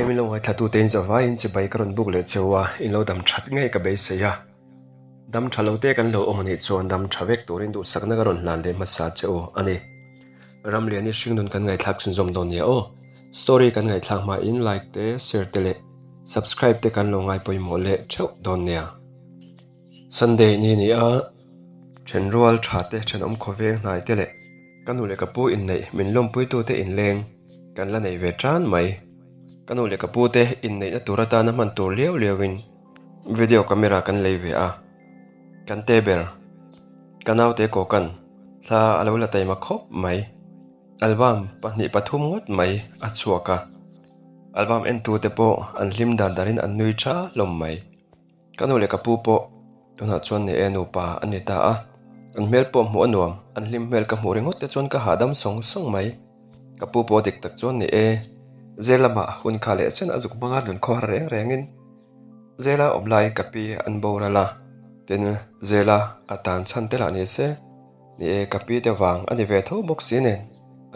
min lo ngaithlatute in zavaiin chibai ka rawn buk leh cheu a, in lo dam that ngei ka beisei a. Dam tha lo te kan lo awm anih chuan dam tha vek turin duhsakna ka rawn hlan leh hmasa che u a ni. Ramliani hringnun kan ngaihthlak chhunzawm dawn nia aw. Story kan ngaihthlak hmain like te, share te leh subscribe te kan lo ngai pawimawh leh theuh dawn nia. Sunday ni ni a, thenrual tha te, thenawm khawveng hnai te leh ka nu leh ka pu inneih min lawmpuitute inleng kan la nei ve tan mai. Ka nu leh ka pu te inneihna tur atana hman tur liau liauin video camera kan lei ve a, kan te ber ka naute kawkan thla a lo la taima khawp mai. Album 2 3 ngawt mai a chhuak a, album entute pawh an hlim dar darin an nui tha hlawm mai. Ka nu leh ka pu pawh tunah chuan ni e nupa an ni ta a, an hmel pawh hmuh a nuam, an hlim hmel ka hmuh ringawt te chuan ka hahdam sawng sawng mai. Ka pu pawh dik tak chuan ni e, zel lamah hun kha leh chen a zuk hmanga nun khawhar reng rengin zela awm laiin ka pi an boral a, tin zela a tan chhan te lah ni se, ni e ka pi te vang a ni ve tho bawk si nen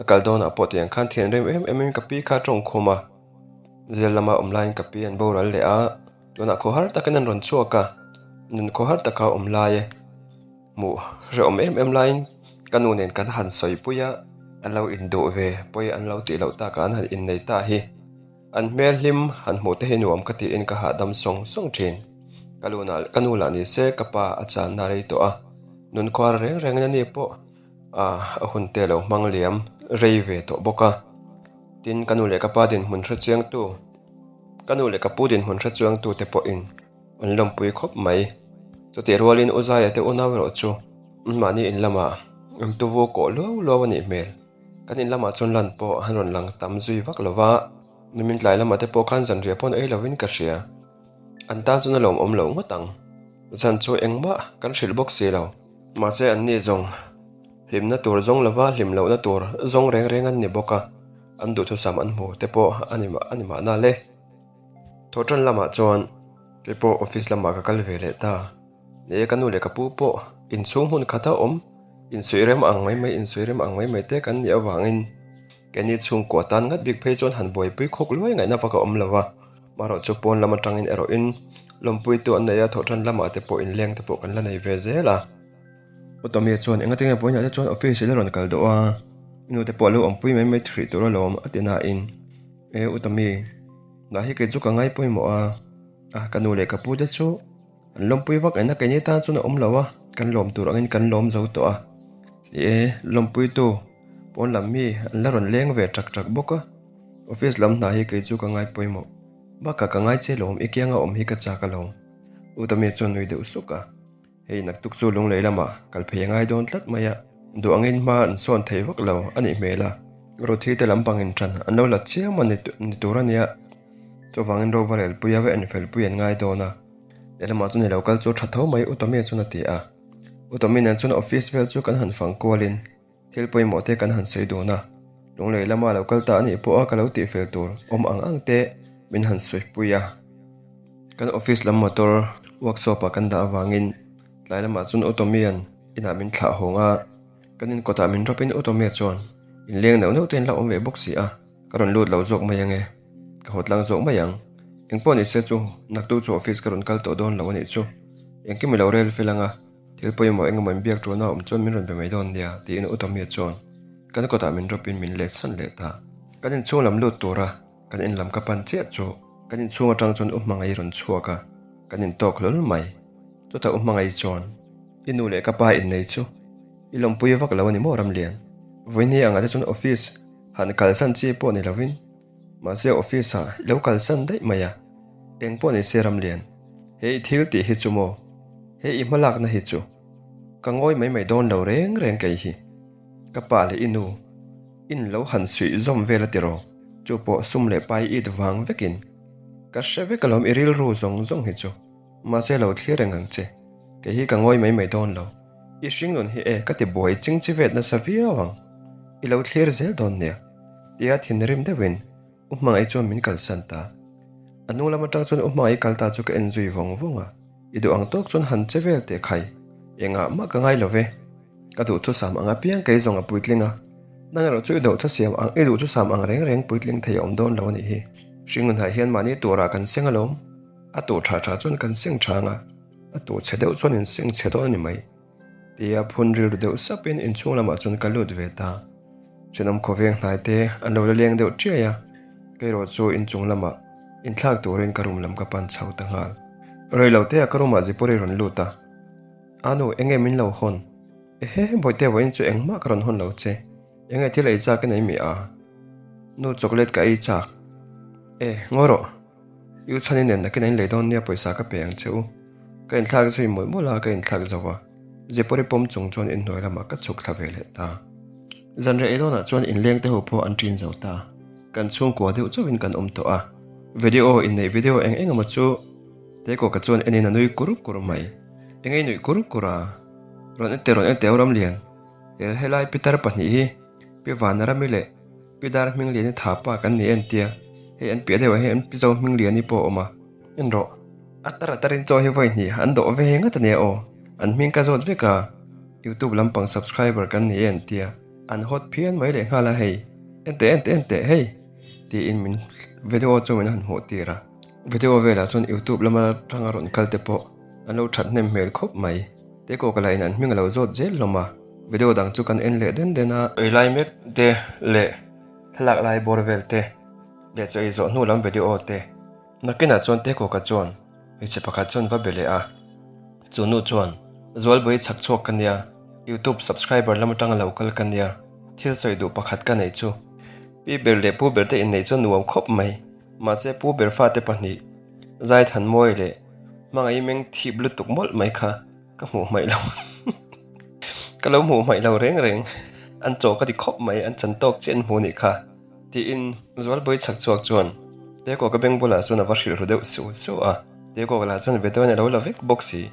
a kal dawnah pawh tiang khan thianrim em emin ka pi kha a tawngkhum a, zel lama awm laiin ka pi an boral leh a. Tunah khawhar takin an rawn chhuak a, nun khawhar taka awm lai e. Hmuh hrehawm em em laiin ka nu nen kan han sawi pui a, an lo induh ve pawi an lo tih loh takah an han innei ta hi. An hmel hlim han hmuh te hi nuam ka tiin ka hahdam sawng sawng thin. Ka luna ka nu lah ni se ka pa a channa rei tawh a, nun khuar reng rengin ani pawh a hun te lo hmang liam rei ve tawh bawk a. Tin, ka nu leh ka pa dinhmun hrechiangtu. Ka nu leh ka pu dinhmun hre chuangtute pawhin an lawmpui khawp mai. Chutih rualin U Zaia te unau erawh chu anmahni in lamah an tuvu kawh luau luau a nih hmel. Kan in lamah chuan lan pawh an rawn lang tam zui vak lo va, nimin tlai lamah te pawh khan zanriah pawh an ei lovin ka hria. An tan chuan a lawmawm loh ngawt ang. Zan chu engmah kan hrilh bawk si lo. Mahse anni zawng hlimna tur zawng lova hlim lohna tur zawng reng reng an ni bawk a. An duhthusam an hmu te pawh a ni a ni mahna le. Thawhtan lamah chuan kei pawh office lamah ka kal ve leh ta. Ni e ka nu leh ka pu pawh inchhung hmun khata awm insuih rem ang mai mai insuih rem ang mai mai te kan nih avangin keini chhungkua tan ngat bik phei chuan han buaipui khawk luai ngaihna vak a awm lo va. Marawh chu pawn lam atangin erawhin lawmpuitu an nei a thawhtan lamah te pawh inleng te pawh kan la nei ve zel a. U Tommy chuan enga tinge vawiinah te chuan office i la rawn kal deuh a, i nu te pawh a lo awmpui mai mai thrih tur alawm a ti nain E U Tommy, dah hi kei chu ka ngai pawimawh a, a ka nu leh ka pu te chu an lawmpui vak ena keini tan chuan a awm lo a, kan lawm tur angin kan lawm zo tawh a, ni e lawmpuitu pawn lam mi an la rawn leng ve ṭak ṭak bawk a, office lam hna hi kei chu ka ngai pawimawh bakah ka ngai che lawm i kianga awm hi ka chak alawm U Tommy chuan nui deuh suk a. Hei naktuk chu lunglei lamah kal phei a ngai dawn tlat mai a, duh angin hma an sawn thei vak lo a nih hmel a, Ruthi te lampangin ṭan an lo la chiam a ni tur a nia, chuvangin Rova relpui a va enfelpui an ngai dawn a, lehlamah chuan i lo kal chu a ṭha tho mai U Tommy chuan a ti a, U Tommy nen chuan office vel chu kan han fang kualin Thil pawimawh te kan han sawi dun a, lunglei lama lo kal ta a nih pawha ka lo tihfel tur awm ang ang te min han sawipui a. Kan office lam motor workshop ah kan dah avangin tlai lamah chuan U Tommy-a'n inah min thlah hawng a, kan inkawtah min rawpin U Tommy-a chuan inleng neuh neuh te in la awm ve bawk si a, ka rawn lut lo zawk mai ange, ka haw tlang zawk mai ang. Engpawh ni se chu naktuk chu office ka rawn kal tawh dawn lo a nih chu, engkim i lo rel fel ang a. Thil pawimawh engemaw inbiak ṭuana awm chuan min rawn be mai dawn nia, tiin U Tommy chuan kan kawtah min rawpin min let san leh ta. Kan inchhung lam lut tura kan in lam ka pan chiah chu kan inchhung aṭang chuan U Hmangaih rawn chhuak a, kan intawk hlawl mai. Chutah U Hmangaih chuan, I nu leh ka pa innei chu i lawmpui vak lo a ni maw Ramlian? Vawiini angah te chuan office han kalsan chi pawh ni lovin Mahse office ah i lo kalsan daih mai a, eng pawh ni se Ramlian, he i thil tih hi chu maw, he i hmalakna hi chu ka ngawi mai mai dawn lo reng reng kei hi, ka pa leh i nu in lo han suih zawm vel a tiraw, chu pawh sum leh pai it vang vekin ka hre vek alawm i rilru zawng zawng hi chu, mahse lo thlir reng ang che, kei hi ka ngawi mai mai dawn lo, i hringnun hi e ka ti buai ching chi vet nasa viau ang, i lo thlir zel dawn nia. Tia thinrim deuhin U Hmangaih chuan min kalsan ta. A hnung lam atang chuan U Hmangaih kal ta chu ka en zui vawng vawng a, I duh ang tawk chuan han che vel teh khai, engah mah ka ngai lo ve. Ka duhthusam ang apiang kei zawng a puitling a, nang erawh chu i duhthusam ang i duhthusam ang reng reng puitling thei a awm dawn lo a nih hi. Hringnunah hian mahni turah kan seng alawm. A tur tha tha chuan kan seng tha ang a, a tur chhe deuh chuan in seng chhe dawn a ni mai. Tia phun rilru deuh sapin inchhung lamah chuan ka lut ve ta. Thenawm khawveng hnai te an lo la leng deuh chiai a, kei erawh chu inchung lamah inthlak turin ka room lam ka pan chho ta nghal. Rei lo te ah ka room ah Zipawri rawn lut a, A nu, enge min lo hawn? Ehe, Bawihte vawiin chu engmah ka rawn hawn lo che. Enge thil ei chak i nei mi a? Nu, chocolate ka ei chak. E, ngawi rawh. I u chhani nen nakin a inlei dawn nia pawisa ka pe ang che u. Ka inthlak zui mawlh mawlh a, ka inthlak zo a. Zipawri pawm chung chuan inhnuai lamah ka chhuk thla ve leh ta. Zanriah ei dawnah chuan inleng te ho pawh an ṭin zo ta. Kan chhungkua deuh chauhin kan awm tawh a. Video inneih video eng eng emaw chu Tekawka chuan enin a nui kur kur mai. Eng ei nuih kur kur a? Rawn ente rawn ente au Ramlian. He helai pitar pahnih hi Pi Vanarami leh Pi Dar Hmingliani tha pa kan ni entia. Hei an piah deuhah hian Pi Zo Hmingliani pawh a awm a. En rawh. A tar a tarin chaw hi vawi hnih an dawh ve ngat a nia aw. An hming ka zawt vek a. Youtube lampang subscriber kan ni e entia. An hot phian mai leh nghal a hei. Enteh enteh enteh hei. Tiin min video chu min han hmuh tir a. Video velah chuan youtube lama tanga rawn kal te pawh an lo that hnem hmel khawp mai. Tekawk lah in an hming a lo zawt zel hlawm a. Video dang chu kan en leh den den a. Ei lai mek te leh thlalak lai bawr vel te leh chaw ei zawh hnu lam video te. Nakinah chuan Tekawka chuan hmeichhe pakhat chuan va be leh a. Chu nu chuan, Zualbawi chhak chhuak ka nia, youtube subscriber lam atanga lo kal ka nia, thil sawi duh pakhat ka neih chu. Pi ber leh pu ber te inneih chu nuam khawp mai. Mahse pu ber fate pahnih, Zaithanmawi leh Hmangaih meng thip lutuk mawlh mai kha ka hmuh hmaih lo. Ka lo hmuh hmaih lo reng reng. An chaw ka ti khawp mai, an chan tawk chiah an hmu nih kha. Tiin Zualbawi chhak chhuak chuan Tekawka beng bulah chuan a va hrilhru deuh su su a. Tekawka lah chuan vedawn a lo la vek bawk si.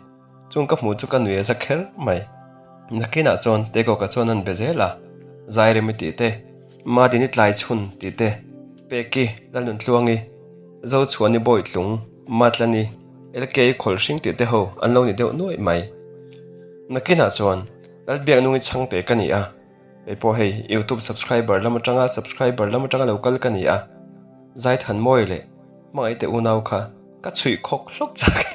Chung ka hmuh chu ka nui a za kher mai. Nakinah chuan Tekawka chuan an be zel a, Zairemi tih te, Madini tlai chhun tih te, Peki, Lalnuntluangi, Zochhuani Bawitlung, Matlani, LK Khawlhring tih te ho an lo ni deuh nuaih mai. Nakinah chuan Lalbiaknungi chhangte ka ni a, kei pawh hei YouTube subscriber lam atanga subscriber lam atanga lo kal ka ni a, Zaithanmawi leh Hmangaihte unau kha ka chhuih khawk hlawk chak.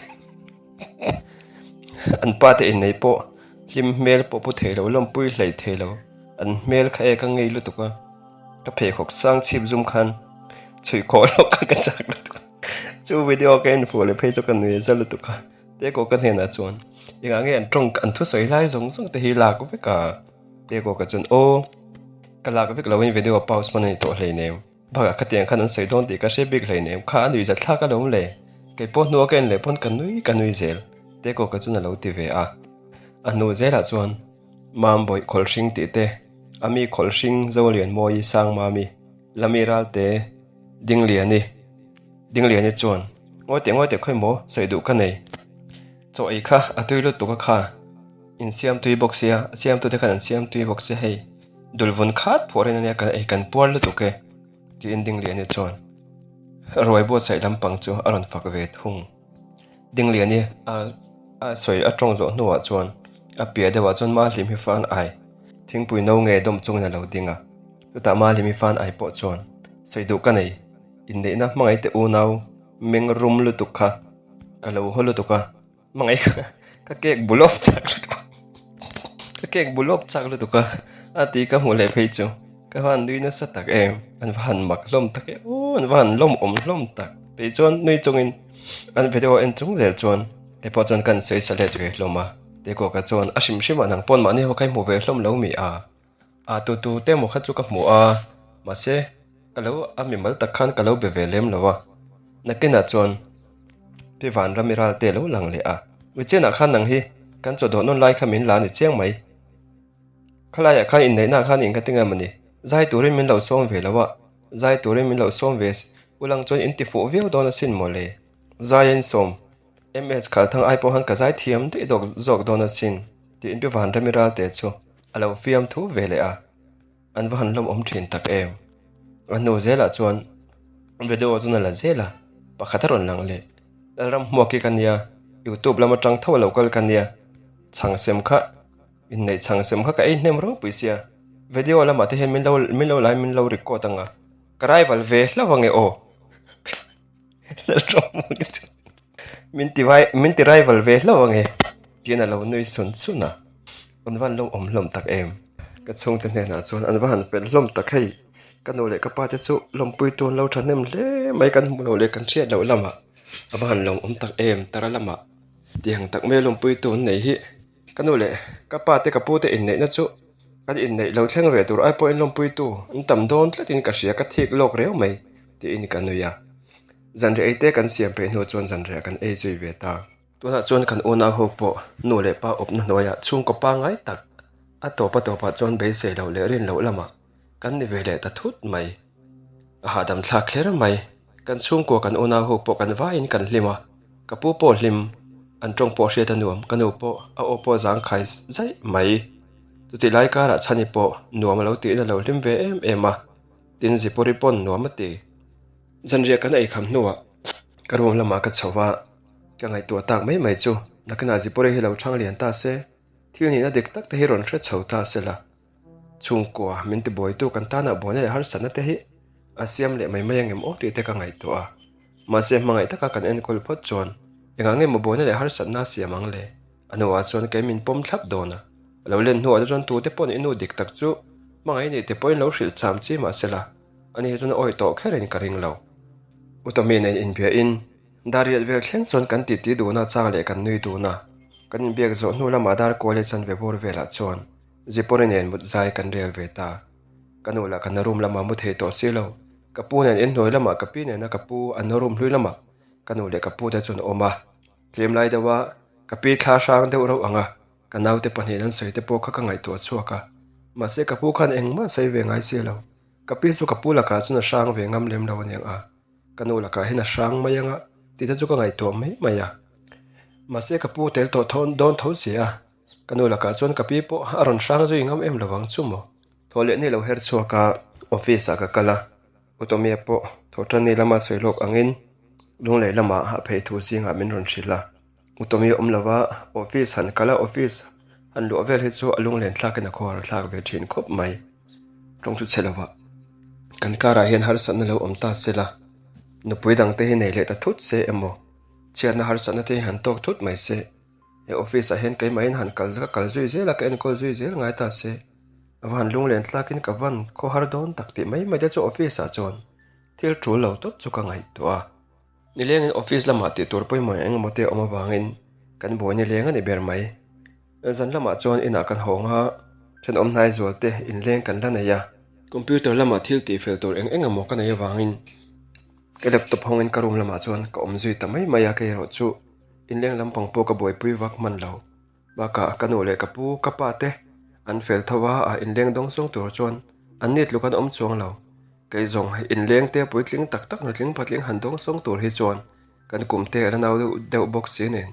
An pa te innei pawh hlim hmel pawh pu thei lo, lawmpui hlei thei lo, an hmel kha e ka ngei lutuk a, ka pheikhawk sang chhip zum khan chhuih khawh hlawk kha ka chak lutuk a, chu video ka en fuh leh phei chu ka nui a za lutuk a, Tekawka hnenah chuan engah nge an tawng an thusawi lai zawng zawng te hi lak vek a, Tekawka chuan aw ka lak vek lo in video pause hman a ni tawh hleinem. Bakah khatiang khan an sawi dawn tih ka hre bik hleinem kha a nuihzat thlak alawm le. Kei pawh hnua ka en leh pawn ka nui ka nui zel Tekawka chuan a lo ti ve a. A hnu zelah chuan Mambawi Khawlhring tih te, Ami Khawlhring Zolianmawii Sangmami, Lami Ralte Dingliani Dingliani chuan Ngawi teh ngawi teh khawi maw sawi duh ka nei. Chaw ei kha a tui lutuk a kha insiam tui bawk sia a siamtute khan an siam tui bawk sia hei. Dulvun khat phuah rin ania kan ei kan puar lutuk e tiin Dingliani chuan ruai buatsaih lampang chu a rawn fak ve thung. Dingliani a a sawi a tawng zawh hnuah chuan a piah deuhah chuan Mahlim hi fan ai thingpui no nge dawm chungin a lo ding a, chutah Mahlim hi fan ai pawh chuan sawi duh ka nei inneihna hmangaihte unau meng rum lutuk kha ka lo haw lutuk a. Hmangaih kha ka cake bu lawp chak lutuk a ka cake bu lawp chak lutuk a a ti ka hmuh leh phei chu ka van nui nasa tak em an va han mak hlawm tak e aw an va han lawm awm hlawm tak tih chuan nui chungin an video en chung zel chuan hei pawh chuan kan sawi sa let ve hlawm a Tekawka chuan a hrim hrim ah nang pawn mahni ho kha i hmu ve hlawm lo mi a. A tu tu te emaw kha chu ka hmu a, mahse ka lo a mimal tak khan ka lo be ve lem lo a, nakinah chuan Pi Vanrami Ralte lo lang leh a, Uichenah khan nang hi kan chaw dawh nawn lai kha min la a ni chiang mai, khalaiah khan inneihna khan in ka ti ngam a ni, zai turin min lo sawm ve lo a, zai turin min lo sawm ve ulang chuan in ti fuh viau dawn asin mawle, zai a insawm MS Khalthang ai pawh khan ka zai thiam daih dawk zawk dawn asin tiin Pi Vanrami Ralte chu A lo fiam thu ve leh a, an va han hlawmawm thin tak em. A hnu zelah chuan video chuan a la zel a, pakhat a rawn lang leh. Lalram hmuak hi ka nia, youtube lam atang tho a lo kal ka nia, chhang sem kha, inneih chhang sem kha ka ei hnem ropui sia, video lamah te hian min lo min lo lai min lo record ang a, ka rival ve hlauh ange aw. Lalruatmuana chu min ti vai min ti rival ve hlauh ange tiin a lo nui sun sun a, an va han lo awm hlawm tak em? Ka chhungte hnenah chuan an va han fel hlawm tak hei, ka nu leh ka pa te chu lawmpui tun lo thahnem hle mai kan hmuh loh leh kan hriat loh lamah a va han lawmawm tak em tara lamah tiang tak mai lawmpui tun nei hi. Ka nu leh ka pa te ka pu te inneihna chu kan inneih lo thleng ve tur ai pawhin lawmpuitu an tam dawn tlatin ka hria ka thik lawk reu mai tiin ka nui a. Zanriah ei te kan siam peih hnu chuan zanriah kan ei zui ve ta. Tunah chuan kan unau ho pawh nu leh pa awpna hnuaiah chhungkaw pangngai tak a tawp a tawpah chuan beisei loh leh rin loh lamah kan ni ve leh ta thut mai. A hahdam thlak kher mai. Kan chhungkua kan unau ho pawh kan vaiin kan hlim a, ka pu pawh hlim, an tawng pawh hriat a nuam, ka nu pawh a aw pawh zangkhai zaih mai. Chutih lai karah Chhani pawh nuam a lo tiin a lo hlim ve em em a, tin Zipuri pawn nuam a ti. Zanriah kan eikham hnuah ka room lamah ka chho a, ka ngaihtuah tak mai mai chu nakinah Zipuri hi lo chhang lian ta se, thil nihna dik tak te hi rawn hre chho ta se la. Chhungkua min ti buaitu kan tana buaina leh harsatna te hi a siam leh mai mai angem aw tih te ka ngaihtuah a. Mahse hmangaih taka kan enkawl phawt chuan engah nge maw buaina leh harsatna a siam ang le? A hnuah chuan kei min pawm thlap dawn a. A lo len hnuah te chuan tute paw'n i nu dik tak chu hmangaih nih te pawhin lo hrilh cham chi mahsela ani hi chuan a awih tawh kherin ka ring lo. Utami nen inbiahin dar riat vel thleng chuan kan titi dun a chang leh kan nui dun a. Kan inbiak zawh hnu lamah dar kual leh chanve bawr velah chuan Zipawri nen mut zai kan rel ve ta. Ka nu lah ka na room lamah mu thei tawh si lo. Ka pu nen inhnuai lamah ka pi nena ka pu an na room hlui lamah ka nu leh ka pu te chuan awm a. Tlem lai deuh a ka pi thla hrang deuh reuh ang a, ka naute pahnihin an sawi te pawh kha ka ngaihtuah chhuak a. Mahse ka pu khan engmah sawi ve ngai si lo. Ka pi chu ka pu lakah chuan a hrang ve ngam lem lo aniang a. Ka nu lakah hian a hrang mai ang a tih te chu ka ngaihtuah mai mai a. Mahse ka pu tel tawh dawn tho si a. Ka nu lakah chuan ka pi pawh a rawn hrang zui ngam em lovang chu maw? Thaw leh ni lo her chhuak a, office ah ka kal a, Utomia pawh thawhtanni lama sawi lawk angin Lunglei lamah a phei thu zingah min rawn hrilh a. Utomia awm lova office han kal a, office han luah vel hi chu a lunglen thlakin a khawhar thlak ve thin khawp mai. Tawng chu chhe lovah kan karah hian harsatna lo awm ta se la, nupui dangte hi nei leh ta thut se emaw, chhiatna harsatna te hi han tawk thut mai se. He office ah hian keimahin han kal ka kal zui zel a ka enkawl zui zel ngai ta se a va han lunglen tlakin ka van khawhar dawn tak tih mai mai te chu office ah chuan thil tul lo tawp chu ka ngaihtuah a nilengin office lamah tih tur pawimawh eng emaw te a awm avangin kan buai nileng a ni ber mai zan lamah chuan inah kan hawng a thenawm hnai zual te inleng kan la nei a computer lamah thil tih fel tur eng eng emaw ka nei avangin ka laptop hawngin ka room lamah chuan ka awm zui ta mai mai a kei erawh chu. Inleng lampang pawh ka buaipui vak hman lo. Bakah ka nu leh ka pu, ka pa te an fel tho a, a inleng dawng sawng tur chuan an ni tluk an awm chuang lo. Kei zawng inleng te puitling tak tak nutling patling han dawng sawng tur hi chuan kan kum te a la nau deuh deuh bawk si nen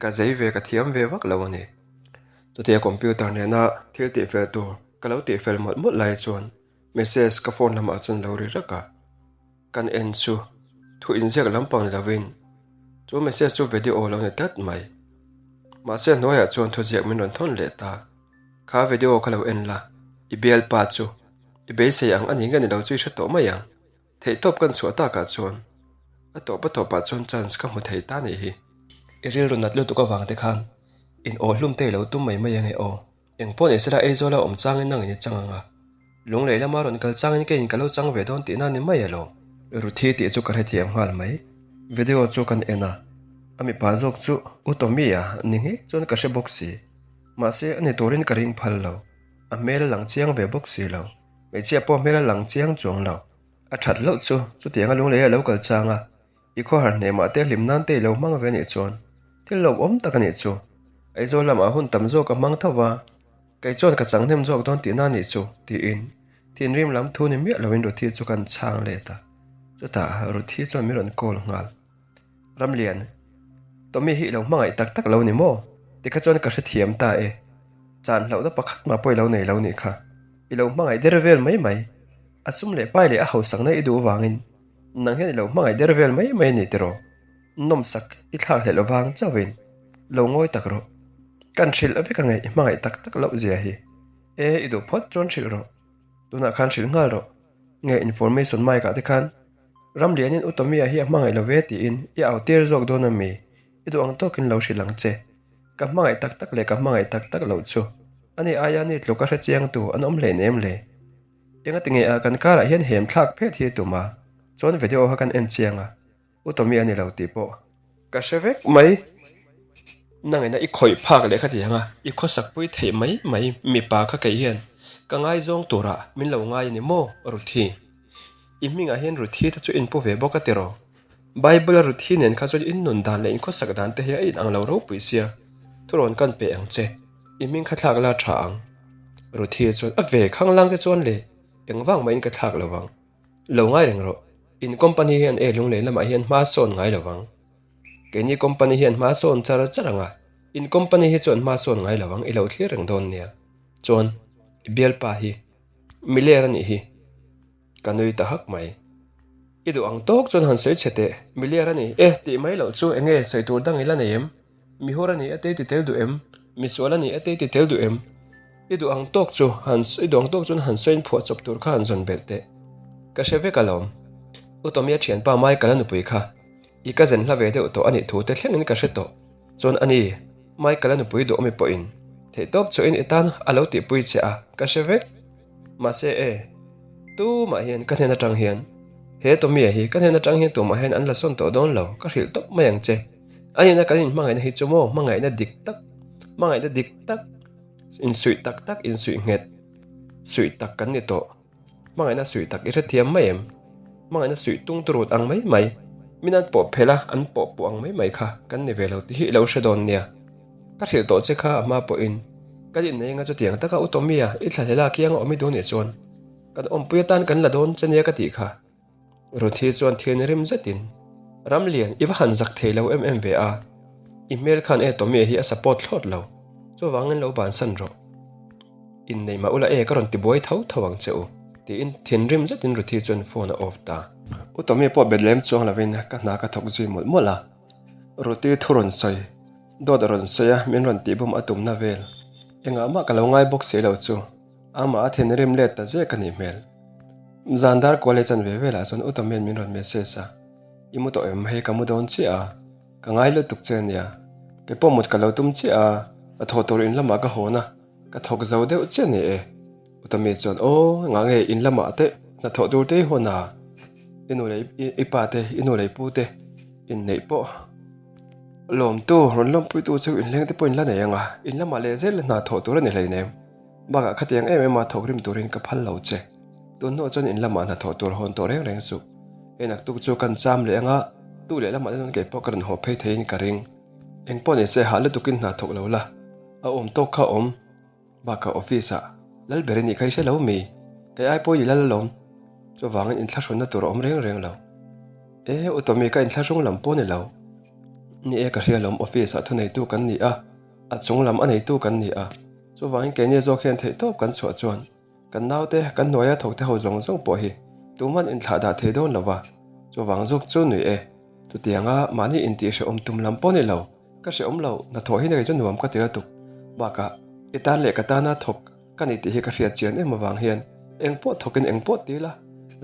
ka zei ve ka thiam ve vak lo a ni. Chutia computer nena thil tihfel tur ka lo tihfel mawlh mawlh lai chuan message ka phone lamah chuan lo ri rak a. Kan en chu thu inziak lampang ni lovin chu message chu video lo ni tlat mai. Mahse hnuaiah chuan thuziak min rawn thawn leh ta. Kha video kha lo en la, i bialpa chu i beisei ang a ni nge ni lo chu i hre tawh mai ang. Theihtawp kan chhuah takah chuan a tawp a tawpah chuan chance ka hmu thei ta nih hi. I rilru nat lutuk avang te khan in aw hlum te i lo tum mai mai ange aw. Eng pawh ni sela Aizawla awm changin nangin i chang ang a, Lunglei lama rawn kal changin keiin ka lo chang ve dawn tihna ni mai elo? Ruthi tih chu ka hrethiam nghal mai. Video chu kan en a, a mipa zawk chu U Tommy-a ni ngei chuan ka hre bawk si. Mahse a ni turin ka ring phal lo. A hmel a lang chiang ve bawk si lo. Hmeichhia pawh hmel a lang chiang chuang lo. A that loh chu chutianga Lunglei a lo kal chang a, I khawhar hnemah te hlim nan te i lo hmang ve anih chuan thil lawmawm tak anih chu. Aizawl lamah hun tam zawk a hmang tho va, kei chuan ka chang hnem zawk dawn tihna anih chu tiin thinrim lam thu ni miah loin Ruthi chu kan chhang let a. Chutah Ruthi chuan min rawn call nghal. Ramlian, Tommy hi i lo hmangaih tak tak lo ni maw? Tikha chuan ka hrethiam ta e. Chan hlauhna pakhat mah pawh i lo nei lo nih kha. I lo hmangaih der vel mai mai. A sum leh pai leh a hausakna i duh vangin Nang hian i lo hmangaih der vel mai mai a ni tiraw? Nawmsak i thlak hleh lovang chauhin lo ngawi tak rawh. Kan hrilh vek ange i hmangaih tak tak loh zia hi. E, i duh phawt chuan hrilh rawh. Tunah khan hrilh nghal rawh. Nge information mic ah te khan. Ramlianin U Tommy-a hi a hmangaih lo ve tiin i au tir zawk dawn a mi? I duh ang tawkin lo hrilh ang che. Ka hmangaih tak tak leh ka hmangaih tak tak loh chu ani aia ni tluk a hre chiangtu an awm hlein em le? Engati nge a kan karah hian hem thlak phet hi tum a, chuan video kha kan en chiang a, U Tommy a ni lo tih pawh ka hre vek mai. Nangina i khawih phak leh kha ti ang a, i khawsak pui theih mai mai mipa kha kei hian ka ngaizawng turah min lo ngai a ni maw Ruthi? I hmingah hian Ruthi te chu inpu ve bawk a tiraw? Bible-a Ruthi nen kha chuan in nun dan leh in khawsak dan te hi a inang lo ropui sia, thurawn kan pe ang che, i hming kha thlak la tha ang. Ruthi chuan a ve khanglang te chuan le, engvang mahin ka thlak lo vang. Lo ngai reng rawh, in company hian e lunglei lamah hian hma sawn ngai lo vang. Keini company hian hma sawn char char ang a, in company hi chuan hma sawn ngai lo vang, i lo thlir reng dawn nia. Chuan, i bialpa hi miler a nih hi. Ka nui ta hak mai. I duh ang tawk chuan han sawi chhe teh, miliar a ni e tih mai loh chu enge sawi tur dang i la nei em? Mihur a ni e te i ti tel duh em? Misual a ni e te i ti tel duh em? I duh ang tawk chu han i duh ang tawk chuan han sawiin phuah chawp tur kha han zawn belh teh. Ka hre vek alawm. U Tommy-a thianpa Michael-a nupui kha i ka zen hla ve deuh tawh a nih thu te thlengin ka hre tawh. Chuan a ni, Michael-a nupui duh awmi pawhin theihtawp chhuahin i tan a lo tihpui che a, ka hre vek. Mahse e, tumah hian ka hnen atang hian, he Tommy-a hi ka hnen atang hian tumah hian an la sawn tawh dawn lo, ka hrilh tawp mai ang che. A nihna kan inhmangaihna hi chu maw hmangaihna dik tak, hmangaihna dik tak, insuih tak tak, insuih nghet, suih tak kan ni tawh. Hmangaihna suih tak i hrethiam mai em? Hmangaihna suih tung turut ang mai mai, min an pawh phelh a, an pawh puh ang mai mai kha kan ni ve lo tih hi i lo hre dawn nia. Ka hrilh tawh che kha a hma pawhin kan innei anga chutiang taka u Tommy-a i thlahlel a kianga awm i duh nih chuan kan awmpui atan kan la dawn che nia ka tih kha. Ruthi chuan thil rim zetin, Ramlian, i va han zak thei lo em em ve a, i hmel khan e Tommy-a hi a support thlawt lo, chuvangin lo bansan rawh. Innei mah ula e ka rawn ti buai tho tho ang che u, tiin thinrim zetin Ruthi chuan phone a off ta. U Tommy pawh bet lem chuang lovin ka hna ka thawk zui mawlh mawlh a, Ruthi thu rawn sawi, dawt a rawn sawi a, min rawn tihbawm a tumna vel. Engah mah ka lo ngai bawk si lo chu, amah a thinrim let ta zek a nih hmel. Zan dar kual leh chanve velah chuan U Tommy'n min rawn message a, I mu tawh em? Hei ka mu dawn chiah a, ka ngai lutuk che ania. Kei pawh mut ka lo tum chiah a, ka thawh tur in lamah ka hawn a, ka thawk zo deuh chiah ni e. U Tommy chuan, Aw, engah nge in lamah te hnathawh tur te i hawn a? I nu leh i pa te, i nu leh i pu te inneih pawh lawmtu, rawn lawmpuitu chu inhleng te pawh in la nei ang a, in lamah leh zel hna thawh tur a ni hleinem. Bakah khatiang em em a thawk rim turin ka phal lo che. Tun hnuah chuan in lamah hna thawh tur hawn tawh reng reng suh. Hei naktuk chu kan cham leh ang a, tu leh lamah te chuan kei pawh ka rawn haw phei theiin ka ring. Eng pawh ni se hah lutukin hna thawk lo la, a awm tawk kha awm. Bakah office ah lal ber i nih kha i hre lo mi? Kei ai pawh i lal alawm. Chuvangin inthlahrunna tur a awm reng reng lo. E, U Tommy ka inthlahrung lam pawh ni lo. Ni e ka hria alawm office ah thuneitu kan ni a, a chung lam a neitu kan ni a. Chuvangin keini zawk hian theihtawp kan chhuah chuan kan naute kan hnuaia thawkte ho zawng zawng pawh hi tuman inthlah dah thei dawn lo va, chuvang zawk chu nui e. Chutianga mahni intihhrehawm tum lam pawh ni lo. Ka hrehawm lo, hnathawh hi nei chu nuam ka ti lutuk. Bakah, i tan leh ka tana thawk ka ni tih hi ka hriat chian em avang hian eng pawh thawkin eng pawh ti la,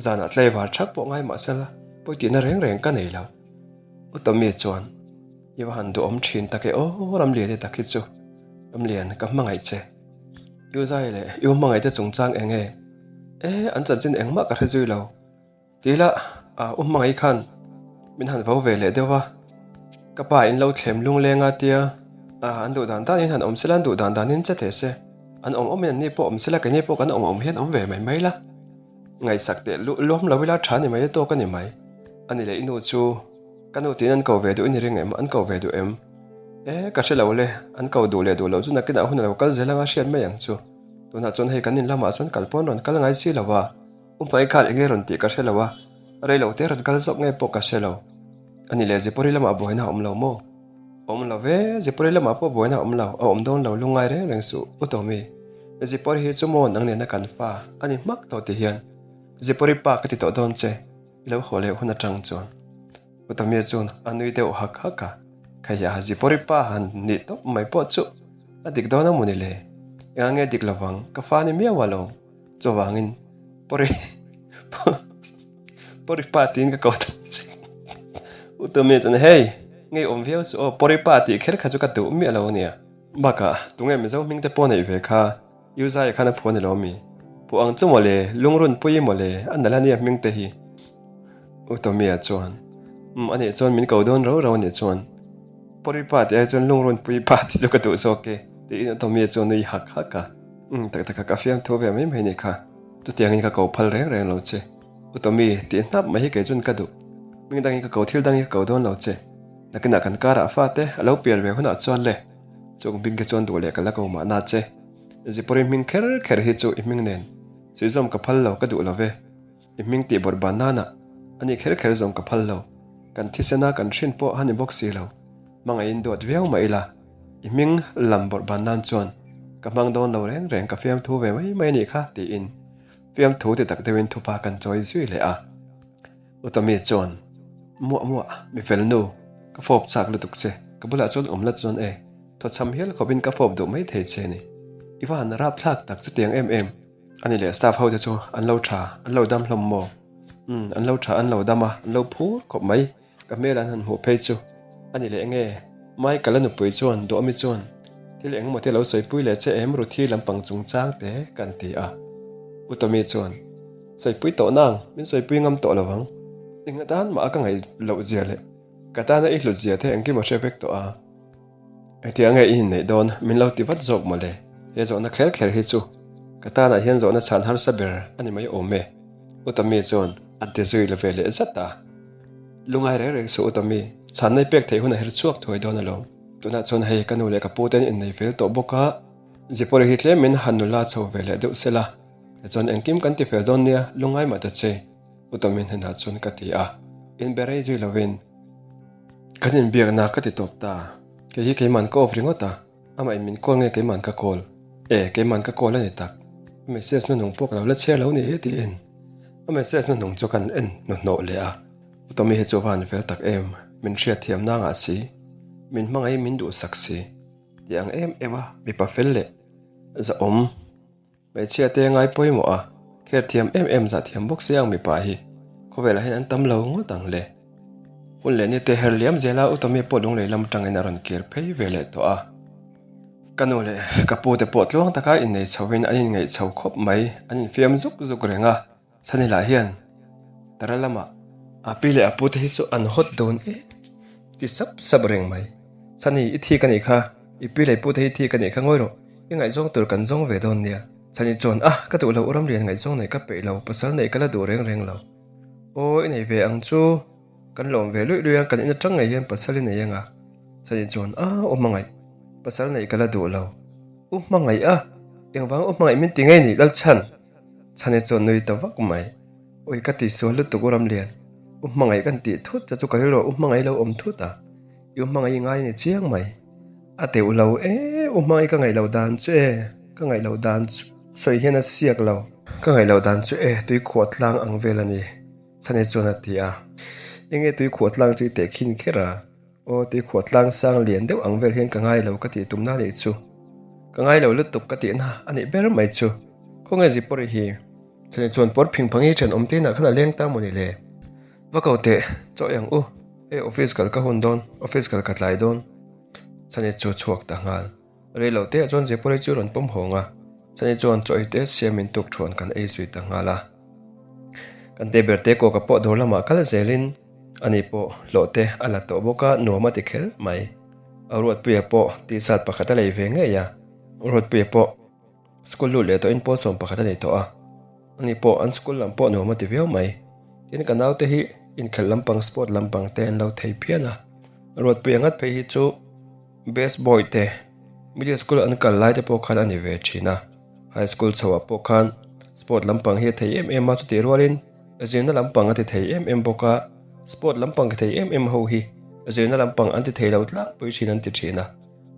zanah tlaivar thak pawh ngai mah sela pawi tihna reng reng ka nei lo. U Tommy chuan, I va han duhawm thin tak e aw, Ramlian i tak hi chu. Ramlian, ka hmangaih che. U Zai leh U Hmangaihte chungchang eng nge? E, an chanchin engmah ka hre zui lo. Ti la, a u hmangaih khan min han vo ve leh deuh a, ka pa in lo thlem lungleng a tia, a an duh dan danin han awm sela, an duh dan danin che teh se, an awm awmin an ni pawh awm sela, keini pawh kan awm awm hian awm ve mai mai la, ngaihsak teh luh luam lo ila tha ni mai a tawk a ni mai, a ni leh i nu chu ka nu tiin an ko ve duh i ni ring em, an ko ve duh em? E, ka hre lo le, an ko duh leh duh loh chu nakinah hun a lo kal zel anga hriat mai ang chu, tunah chuan hei kan in lamah chuan kal pawn rawn kal ngai si lo va. Upai khan enge rawn tih ka hre lo a, rei lo te rawn kal zawk nge pawh ka hre lo. A ni le, Zipawri lamah buaina a awm lo maw? Awm lo ve, Zipawri lamah pawh buaina a awm lo, a awm dawn lo lungngai reng reng suh, U Tommy. Zipawri hi chu maw nang nena kan fa a ni hmak tawh ti hian Zipawri pa ka ti tawh dawn che, i lo haw leh hun atang chuan. U Tommy chuan a nui deuh hak hak a, Khaia Zipawri pa han nih tawp mai pawh chu a dik dawn a maw ni le? Engah nge dik lovang, ka fa ni miau a lo. Chuvangin pawri. Pawripa tiin ka ko ta che. U Tommy chuan, Hey, ngeiawm viau chu aw, Pawripa tih kher kha chu ka duh miah lo ania. Bakah, tunge Mizo hming te pawh neih ve kha? U Zaia khan a phuah ni lo mi? Phuah ang chu mawle, lungrunpui mawle, a nalh ania hming te hi. U Tommy-a chuan, Umm, anih chuan min ko dawn rau rau anih chuan. Pawripa tih ai chuan lungrunpui pa tih chu ka duh zawk e, tiin U Tommy-a chu a nui hak hak a. Umm, tak taka ka fiamthu ve mai mai ni kha. Chutiangin ka ko phal reng reng lo che. U Tommy, tih hnap mai hi kei chuan ka duh. Hming dangin ka ko thil dangin ka ko dawn lo che. Nakinah kan karah fate a lo pian ve hunah chuan le. Chung hming kha chuan duh leh ka la ko mahna che. Zipawri hming kher kher hi chu i hming nen suihzawm ka phal lo ka duh lo ve. I hming tih bawrh ban nana a ni kher kher zawng ka phal lo. Kan thisena kan hrin pawh a ni bawk si lo. Hmangaihin duat viau mah ila i hming lam bawrh ban nan chuan ka hmang dawn lo reng reng ka fiamthu ve mai mai a nih kha tiin fiamthu ti tak deuhin thupa kan chawi zui leh a. Utami chuan, Muah muah, mi fel nu, ka fawp chak lutuk che, ka bulah chuan awm la chuan e, thawchham hial khawpin ka fawp duh mai thei che a ni. I va han rapthlak tak chutiang em em. Ani leh staff ho te chu an lo tha, an lo dam hlawm maw? Umm, an lo tha, an lo dam a, an lo phur khawp mai. Ka hmel an han hmuh phei chu a ni leh enge? Michael a nupui chuan Duhami chuan thil engemaw te lo sawipui leh che em Ruthi lampang chungchang te kan ti a. U Tommy chuan Sawipui tawh nang, min sawipui ngam tawh lo ang. Eng atan mah a ka ngaih loh zia leh ka tana i hlut zia te engkim a hre vek tawh a. Engtiang nge i inneih dawn? Min lo ti vat zawk mawle. He zawhna kher kher hi chu ka tanah hian zawhna chhan harsa ber a ni mai awm e. U Tommy chuan a ti zui la ve leh zat a. Lungai reng reng suh U Tommy, chhanna i pek theih hun a her chhuak thuai dawn alawm. Tunah chuan hei ka nu leh ka pu ten innei fel tawh bawk a, Zipawri hi tlem min han nula chho ve leh deuh sela, tichuan engkim kan ti fel dawn nia, lungai mah ta che, U Tommy hnenah chuan ka ti a, inbe rei zui lovin. Kan inbiakna ka ti tawp ta. Kei hi keiman ka off ringawt a, amah in min call nge keiman ka call? E, keiman ka call a ni tak. A message hnuhnung pawh ka lo la chhiar lo ni hi tiin a message hnuhnung chu kan en hnuhnawh leh a. U Tommy hi chu va han fel tak em, min hriatthiam nangah si, min hmangaih min duhsak si tih ang em em a mipa fel leh zahawm. Hmeichhia te ngai pawimawh a, kher thiam em em zah thiam bawk si ang mipa hi khawvelah hian an tam lo ngawt ang le. Hun leh ni te her liam zela U Tommy pawh lunglei lam atangin a rawn kir phei ve leh tawh a. Ka nu leh ka pu te pawh tluang taka innei chhoin an inngeih chho khawp mai, an infiam zuk zuk reng a. Chhani lah hian Tara lamah a pi leh a pu te hi chu an hawt dawn e ti sap sap reng mai. Chhani i thik a nih kha, i pi leh i pu te hi thik a nih kha ngawi rawh, i ngaihzawng tur kan zawng ve dawn nia. Chhani chuan a ka duh lo u Ramlian ngaihzawng neih ka peih lo, pasal neih ka la duh reng reng lo. Aw i nei ve ang chu, kan lawm ve luih luih a, kan in atang ngei hian pasal i nei anga. Chhani chuan a u hmangaih, pasal neih ka la duh lo. U hmangaih a, engvang u hmangaih min ti ngei nih Lalchhan? Chhane chuan nui ta vak mai. Ui ka ti sual lutuk u Ramlian. U hmangaih kan tih thut te chu ka rilru ah u hmangaih lo awm thut a. I u hmangaih i ngai a ni chiang mai. A teuh lo e, u hmangaih ka ngaih loh dan chu e, ka ngaih loh dan chu sawi hian a siak lo. Ka ngaih loh dan chu e, tui khuah tlang ang vel a ni, Chhane chuan a ti a. Enge tui khuah tlang chu i teh khin kher a? Aw tui khuah tlang sang lian deuh ang vel hian ka ngai lo ka tih tumna anih chu. Ka ngai lo lutuk ka tihna a nih ber mai chu. Khawnge Zipawri hi? Chhani chuan pawr phing phang hi thenawm te inah khan a leng ta maw ni le? Va ko teh, chaw ei ang u. Hei office kal ka hun dawn, office kal ka tlai dawn. Chhani chu chhuak ta nghal. Rei lo te ah chuan Zipawri chu rawn pawm hawng a, Chhani chuan chaw ei te siamin tuk thuan kan ei zui ta nghal a. Kan te ber te kawka pawh dawr lamah kal zelin Ani pawh hlawh te a la tawh bawk a, nuam a ti kher mai. A Ruatpuia pawh t-shirt pakhat a lei ve ngei a, Ruatpuia pawh school lut leh tawhin pawl sawm pakhat a nei tawh a, ani pawh an school lam pawh nuam a ti viau mai. Tin, ka naute hi inkhelh lampang sport lampang te an lo thei phian a, Ruatpuia ngat phei hi chu best boy te middle school an kal lai te pawh khan a ni ve thin a, high school chhoah pawh khan sport lampang hi a thei em em a, chutih rualin Zirna lampang a ti thei em em bawk a, sport lampang ti thei em em ho hi zirna lampang an ti thei lo tlangpui thin an ti thin a,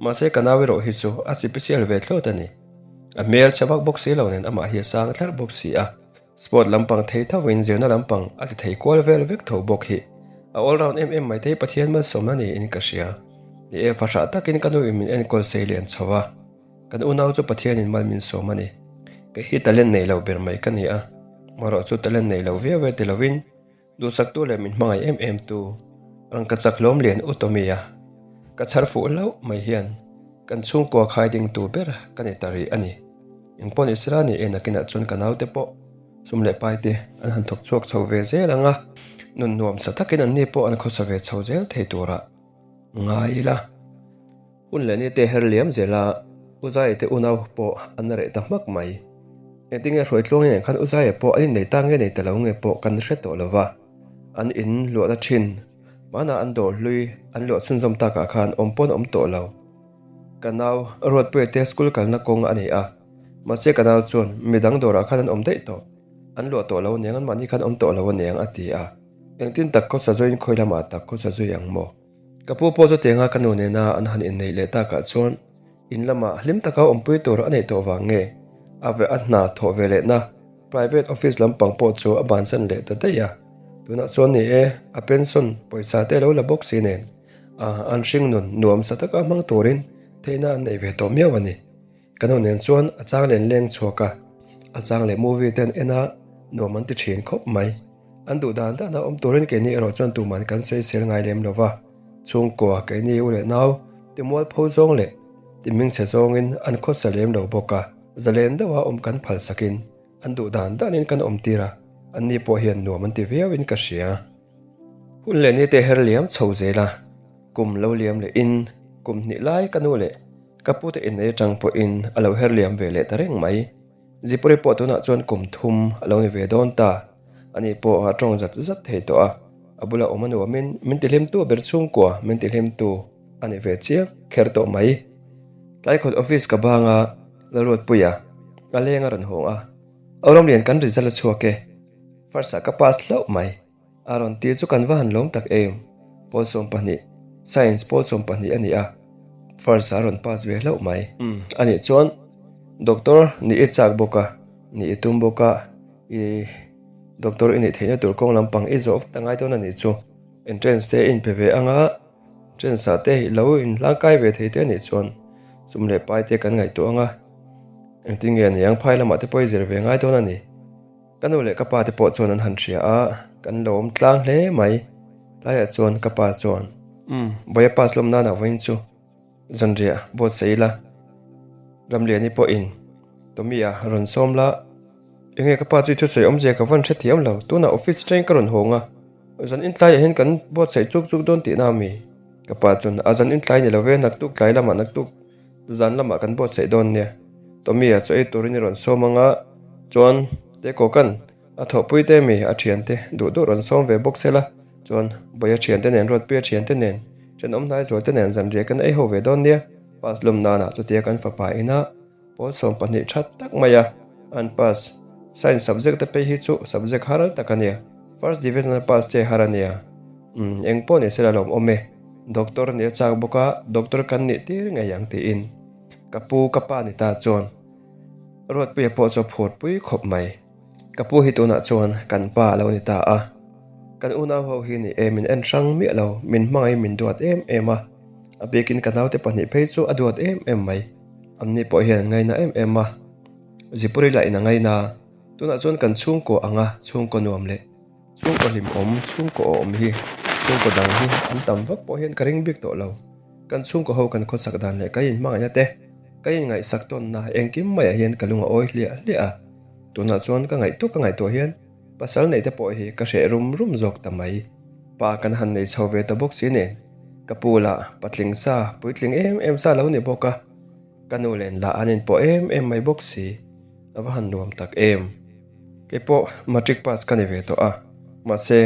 mahse ka nau erawh hi chu a sipisial ve thlawt a ni. A hmel chhe vak bawk si lo nen amah hi a sang thlarh bawk si a, sport lampang thei thovin zirna lampang a ti thei kual vel vek tho bawk hi a all round em em mai thei Pathian malsawmna niin ka hria. Ni e, fahrah takin ka nuin min enkawl sei lian chho a. Kan unau chu Pathianin mal min sawm a ni. Kei hi talent nei lo ber mai ka ni a, marawh chu talent nei lo viau e ti lovin Duhsaktu leh min hmangaih em em tu rangkachak hlawm lian u Tommy-a ka chhar fuh hlauh mai hian kan chhungkua khai dingtu ber ka ni ta rih a ni. Engpawh ni sela ni e nakinah chuan ka naute pawh sum leh pai te an han thawk chhuak chho ve zel ang a, nun nuam sa takin anni pawh an khawsa ve chho zel thei turah ngai ila. Hun leh ni te her liam zel a, U Zaia te unau pawh an reh ta hmak mai. Engtinge hruai tluang nen khan U Zaia pawh an innei ta nge nei ta lo nge pawh kan hre tawh lo va, an in luahna thin hmanah an dawr hlui an luah chhunzawm takah khan awm pawn awm tawh lo. Ka nau Ruatpuia te school kalna kawng a nei a, mahse ka nau chuan midang dawrah khan an awm daih tawh, an luah tawh lo aniang anmahni khan awm tawh lo aniang a ti a, engtin tak khawsa zuiin khawi lamah tak khawsa zui ang maw? Ka pu pawh chutianga ka nu nena an han inneih leh takah chuan in lamah hlim taka awmpui tur a neih tawh vang nge a ve a hna thawh ve lehna private office lampang pawh chu a bansan leh ta daih a. Tunah chuan ni e, a pension pawisa te lo la bawk si nen a an hringnun nuamsa taka hmang turin theihna an nei ve tawh miau a ni. Ka nu nen chuan a chang len leng chhuak a, a chang leh movie te an en a, nuam an ti thin khawp mai. An duh dan dan a awm turin keini erawh chuan tuman kan sawi sel ngai lem lo va, chhungkua keini u leh nau ti mualpho zawng leh ti hmingchhe zawngin an khawsa lem lo bawk a, zalen deuha awm kan phal sakin an duh dan danin kan awm tir a, anni pawh hian nuam an ti viauin ka hria. Hun leh ni te her liam chho zel a, kum lo liam leh in kum hnih lai ka nu leh Ka pute innei atang pawhin a lo her liam ve leh ta reng mai. Zipuri pawh tunah chuan kum thum a lo ni ve dawn ta. Ani pawh a tawng zat zat thei tawh a, a bula awm a nuamin min tihlimtu ber chhungkua min tihlimtu a ni ve chiang kher tawh mai. Tlaikhawt office ka bang a, Lalruatpuia a leng a rawn hawng a, Auramlian kan result a chhuak e, first ah ka pass hlauh mai. A rawn tir chu kan va han lawm tak em? Pawl 12, Science pawl 12 a ni a, first a rawn pass ve hlauh mai. Umm, a nih chuan doctor nih i chak bawk a, nih i tum bawk a, i doctor i nih theihna tur kawng lampang i zawh vat a ngai dawn a nih chu. Entrance te i inpe ve ang a, entrance ah te i lo inhlangkai ve thei te a nih chuan sum leh pai te kan ngaihtuah ang a, engtin nge niang phai lamah te pawh i zir ve ngai dawn a ni. Ka nu leh ka pa te pawh chuan an han hria a, kan lo awm tlang hle mai. Tlaiah chuan ka pa chuan, Umm, Bawia pass lawm nana vawiin chu zanriah buatsaih ila, Ramliani pawhin Tommy-a rawn sawm la. Enge ka pa chu i thusawi awmzia ka vawn hrethiam lo, tunah office atangin ka rawn hawng a, zan intlaiah hian kan buatsaih chuk chuk dawn tihna ami? Ka pa chuan, A zan intlai ni lo ve, naktuk tlai lamah naktuk Zan lamah kan buatsaih dawn nia. Tommy-a chu ei turin i rawn sawm ang a, chuan Tekawka'n a thawhpui te mi a thiante duh duh rawn sawm ve bawk sela, chuan Bawia thiante nen Ruatpuia thiante nen thenawm hnai zual te nen zanriah kan ei ho ve dawn nia. Pass lawm nanah chutia kan fapa ina pawl 12 tha tak mai a, an pass. Science subject te phei hi chu subject har tak a nia, first division a pass che har a nia. Umm, eng pawh ni sela lawmawm e. Doctor nih a chak bawk a, doctor kan nih tir ngei ang tiin ka pu ka pa ni ta chuan Ruatpuia pawh chu a phur pui khawp mai. Ka pu hi tunah chuan kan pa a lo ni ta a, kan unau ho hi ni e min en hrang miah lo, min hmangaih min duat em em a, a bikin ka naute pahnih phei chu a duat em em mai. Amni pawh hian an ngaina em em a, Zipuri lah in a ngaina, tunah chuan kan chhungkaw anga chhungkaw nuam leh. Chhungkaw hlimawm, chhungkaw awm hi chhungkaw dang hi an tam vak pawh hian ka ring bik tawh lo. Kan chhungkaw ho kan khawsak dan leh ka inhmangaihna te, ka inngaihsak tawnna engkim maiah hian ka lung a awi hliah hliah a. Tunah chuan ka ngaihtuah ka ngaihtuah hian pasal neih te pawh hi ka hreh rum rum zawk ta mai. Pa kan han nei chho ve ta bawk si nen, ka pu lah patling sa, puitling em em sa lo ni bawk a, ka nu len lah an inpawh em em mai bawk si, a va han nuam tak em. Kei pawh matric pass ka ni ve tawh a, mahse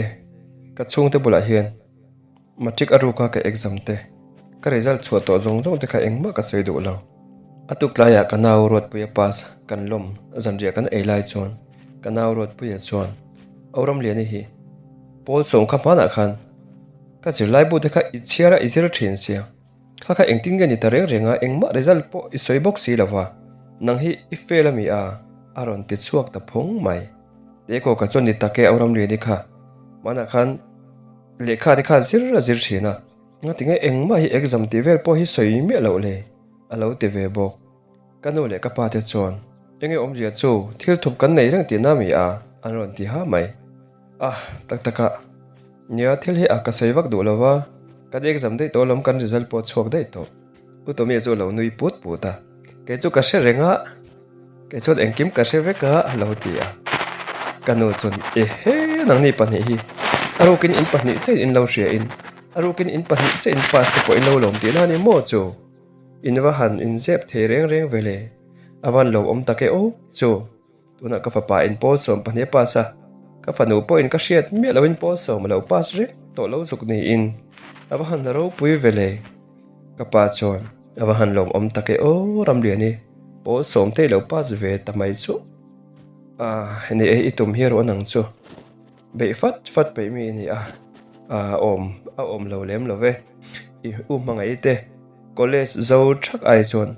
ka chhungte bulah hian matric a ruka ka exam te, ka result chhuah tawh zawng zawng te kha engmah ka sawi duh lo. A tuk tlaiah ka nau Ruatpuia pass kan lawm zanriah kan ei lai chuan ka nau Ruatpuia chuan Au Ramliani hi pawl sawm kha hmanah khan ka zirlaibu te kha i chhiar a i zir thin sia. Kha kha engtin nge ni ta reng reng a, engmah result pawh i sawi bawk si lo va, nang hi i fail a mi a? a rawn ti chhuak ta phawng mai. Tekaw ka chuan ni tak e Auramliani kha, hmanah khan lehkha te kha zir a zir thin a, ngatinge engmah hi exam tih vel pawh hi sawi miah loh le? a lo ti ve bawk. Ka nu leh ka pa te chuan, Enge awmzia chu, thil thup kan nei reng tihna mi a? an rawn ti ha mai. A, tak tak a, nia thil hi a ka sawi vak duh lo va, kan exam daih tawh alawm kan result pawh a chhuak daih tawh. U Tommy chu a lo nui put put a, kei chu ka hre reng a, kei chuan engkim ka hre vek a a lo ti a. Ka nu chuan ehe nangni pahnih hi a rukin in pahnih chiah in lo hria in, a rukin in pahnih chiah in pass te pawh in lo lawm tihna a ni maw chu? In va han inzep thei reng reng ve le, a van lo awm tak e aw chu. Tunah ka fapa in pawl 12 a pass a, ka fanu pawhin ka hriat miah loin pawl sawm a lo pass reng tawh lo zuk niin a va han ropui ve le. Ka pa chuan a va han lawmawm tak e aw Ramliani, pawl sawm te i lo pass ve ta mai chu. Ah, ni e i tum hi erawh nang chu beih fat fat peih mi i ni a, ah awm a awm lo lem lo ve. I u hmangaih te college zo thak ai chuan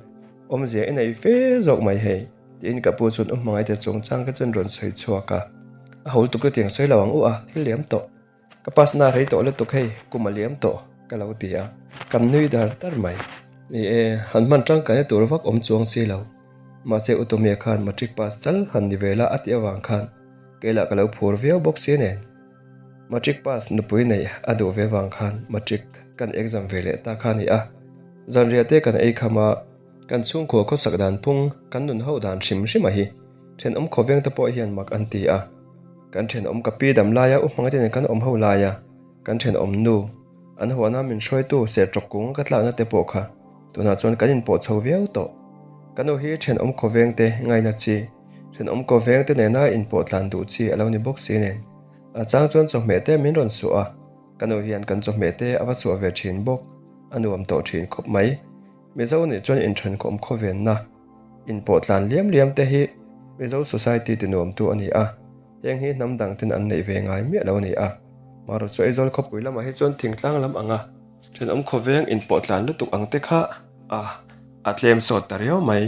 awmzia i nei fe zawk mai hei. Tiin ka pu chuan u hmangaihte chungchang kha chuan rawn sawi chhuak a, a ho lutuk chu tiang sawi lo ang u a, thil liam tawh. Ka pass na rei tawh lutuk hei, kum a liam tawh ka lo ti a, kan nui dar dar mai. Ni e, han hman tangkaina tur vak awm chuang si lo. Mahse u Tomia khan matric pass chal han ni ve la a tih avang khan kei lah ka lo phur viau bawk si nen. Matric pass nupui neih a duh ve vang khan matric kan exam ve leh ta kha a ni a, zanriah te kan ei kham a, Kan chhungkua khawsak dan phung, kan nun ho dan hrim hrim a hi thenawm khawveng te pawh hian mak an ti a. Kan thenawm ka pi dam laia u hmanga te nen kan awm ho laia kan thenawm nu, an huana min hruaitu sertawk kung ka tlakna te pawh kha tunah chuan kan inpawh chho viau tawh. Ka nu hi thenawm khawveng te ngaina chi, thenawm khawveng te nena inpawh tlan duh chi a lo ni bawk si nen a chang chuan chawhmeh te min rawn suah a, ka nu hian kan chawhmeh te a va suah ve thin bawk, a nuam tawh thin khawp mai. Mizo nih chuan inthenkhawm khawvenna, inpawh tlan liam liam te hi Mizo society ti nuamtu a ni a, heng hi hnam dang ten an neih ve ngai miah lo a ni a. Marawh chu Aizawl khawpui lamah hi chuan thingtlang lam anga thenawm khawveng inpawh tlan lutuk ang te kha a a tlem sawt ta riau mai.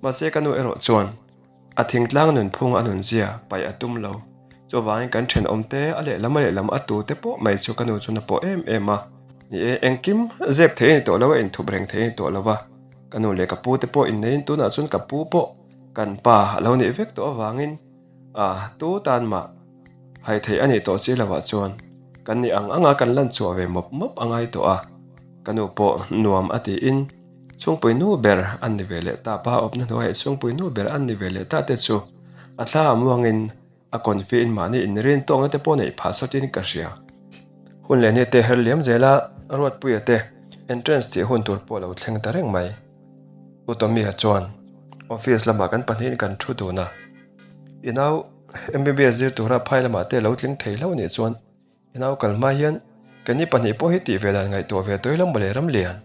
Mahse ka nu erawh chuan. A thingtlang nunphung a nunzia paih a tum lo. Chuvangin kan thenawmte a lehlam a lehlam a tute pawh mai chu ka nu chuan a pawh em em a. Ni e, engkim zep thei a ni tawh lo a, inthup reng thei a ni tawh lo va. Ka nu leh ka pu te pawh inneiin tunah chuan ka pu pawh kan pa a lo nih vek tawh avangin a tu tan mah hai theih a nih tawh si lovah chuan kan nih ang anga kan lan chhuah ve mawp mawp a ngai tawh a. Ka nu pawh nuam a tiin. Chhungpui nu ber an ni ve leh ta, pa awpna hnuaiah chhungpui nu ber an ni ve leh ta te chu a thla a muangin a confi in mahni inrin tawkna te pawh neih phah sawtin ka hria. Hun leh ni te her liam zela Ruatpuia te entrance tih hun tur pawh lo thleng ta reng mai. U Tommy-a chuan office lamah kan pahnihin kan thu dun a, I nau MBBS zir tura phai lamah te lo tling thei hlauh nih chuan I nau kal hma hian keini pahnih pawh hi tih ve dan ngaihtuah ve tawih lo mawle Ramlian.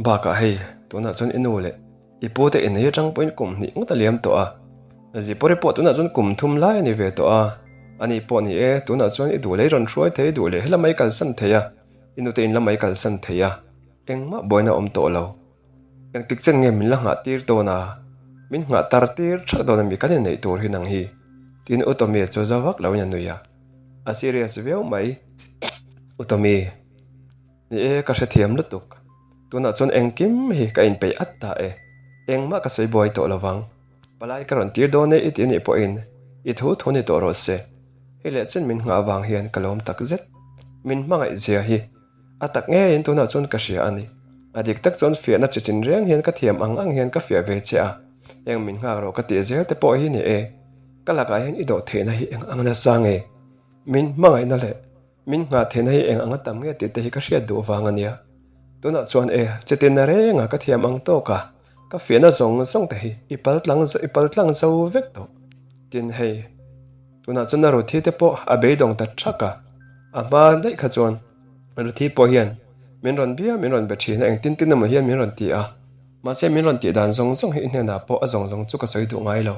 Bakah hei, tunah chuan i nu leh i pu te inei atang pawhin kum hnih ngawt a liam tawh a. Zipawri pawh tunah chuan kum thum lai a ni ve tawh a. Ani pawh ni e, tunah chuan i duh leh i rawn hruai thei, i duh leh helamah i kalsan thei a, i nute in lamah i kalsan thei a, engmah buaina a awm tawh lo. Engtik chen nge min la nghah tir dawn a? Min nghah tar tir thak dawn a mi kan inneih tur hi nang hi? Tiin U Tommy chu za vak loin a nui a. A serious viau mai. U Tommy, Ni e, ka hrethiam lutuk. Tunah chuan engkim hi ka inpeih at ta e. Engmah ka sawi buai tawh lovang. Palai ka rawn tir dawn e i ti anih pawhin i thu thu ni tawh rawh se. Hei leh chen min nghah avang hian ka lawm tak zet. Min hmangaih zia hi a tak ngeiin tunah chuan ka hria a ni. A dik tak chuan fiahna chi tin reng hian ka thiam ang ang hian ka fiah ve che a. Eng min nghak rawh ka tih zel te pawh hi ni e. Ka lakah hian i dawh theihna hi eng ang nasa nge? Min hmangaihna leh min nghah theihna hi eng anga tam nge tih te hi ka hriat duh vang a nia. Tunah chuan e, chitinna renga ka thiam ang tawk a, ka fiahna zawng zawng te hi i pal tlang i pal tlang zo vek tawh. Tin hei, tunah chuan a Ruthi te pawh a beidawng ta thak a, a hma daih kha chuan Ruthi pawh hian min rawn bia min rawn be thin a, engtin tin emaw hian min rawn ti a, mahse min rawn tih dan zawng zawng hi i hnenah pawh a zawng zawng chu ka sawi duh ngai lo.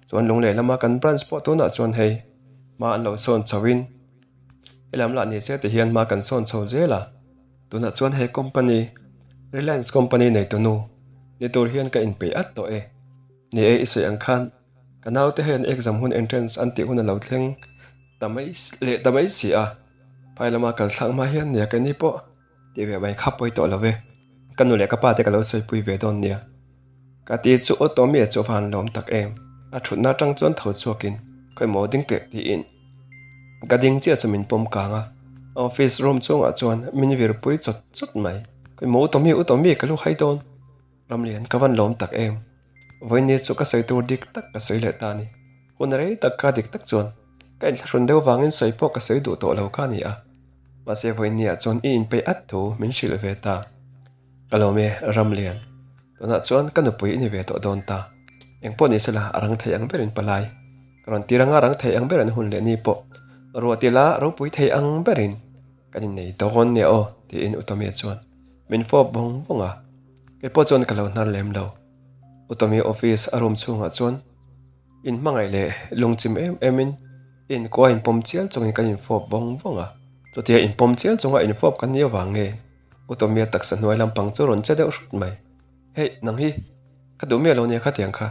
Chuan lunglei lama kan branch pawh tunah chuan hei hma an lo sawn chho in helam lah ni se ti hian hma kan sawn chho zel a, tunah chuan he company Reliance company nei tunu ni tur hian ka inpeih at tawh e. Ni e i sawi ang khan ka naute hian exam hun entrance an tih hun a lo thleng ta mai leh ta mai si a, phai lama kal thlak hma hian nia keini pawh Tih ve mai kha pawi tawh lo ve. Ka nu leh ka pa te ka lo sawipui ve dawn nia. Ka ti chu aw Tommy-a chu a va han lawm tak em. A thutna atang chuan tho chhuakin, Khawi maw ding teh tiin. Ka ding chiah chu min pawm kang a, office room chhungah chuan min vir pui chawt chawt mai. Ka maw u Tommy, u Tommy ka lu hai dawn. Ramlian ka van lawm tak em. Vawiin chu ka sawi tur dik tak ka sawi leh ta a ni. Hun rei tak ka dik tak chuan ka inthlahrun deuh vangin sawi pawh ka sawi duh tawh lo kha a ni a. Mahse vawiin niah chuan i inpeih at thu min hrilh ve ta. Ka lawm e, Ramlian. Tunah chuan ka nupui i ni ve tawh dawn ta. Engpawh ni sela a rang thei ang berin palai. Ka rawn tir anga rang thei ang ber an hun leh ni pawh ruah tila ropui thei ang berin kan innei dawn nia aw tiin Utomia chuan min fawp vawng vawng a. Kei pawh chuan ka lo hnar lem lo. Utomia office a room chhungah chuan inhmangaih leh lungchim em emin inkua inpawm chial chungin kan infawp vawng vawng a. Chutia inpawm chial chunga infawp kan nih avang nge Utomia taksa hnuai lampang chu rawn che deuh hrut mai. Hey, nang hi ka duh miah lo nia khatiang kha.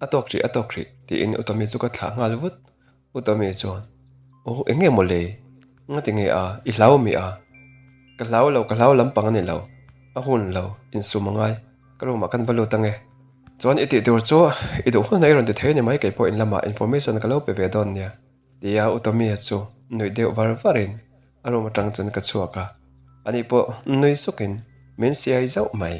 A tawk rih, a tawk rih, tiin Utami chu ka thlah nghal vut. Utami chuan, Aw, eng nge maw le? Ngati nge a, i hlau mi a? Ka hlau lo, ka hlau lampang a ni lo. A hun lo, insum a ngai. Ka room ah kan va lut ange. Chuan i tih tur chu i duh hun a i rawn ti thei a ni mai, kei pawh in lamah information ka lo pe ve dawn nia, tia Utami chu nuih deuh var varin A room atang chuan ka chhuak a, ani pawh nui sukin min siai zauh mai.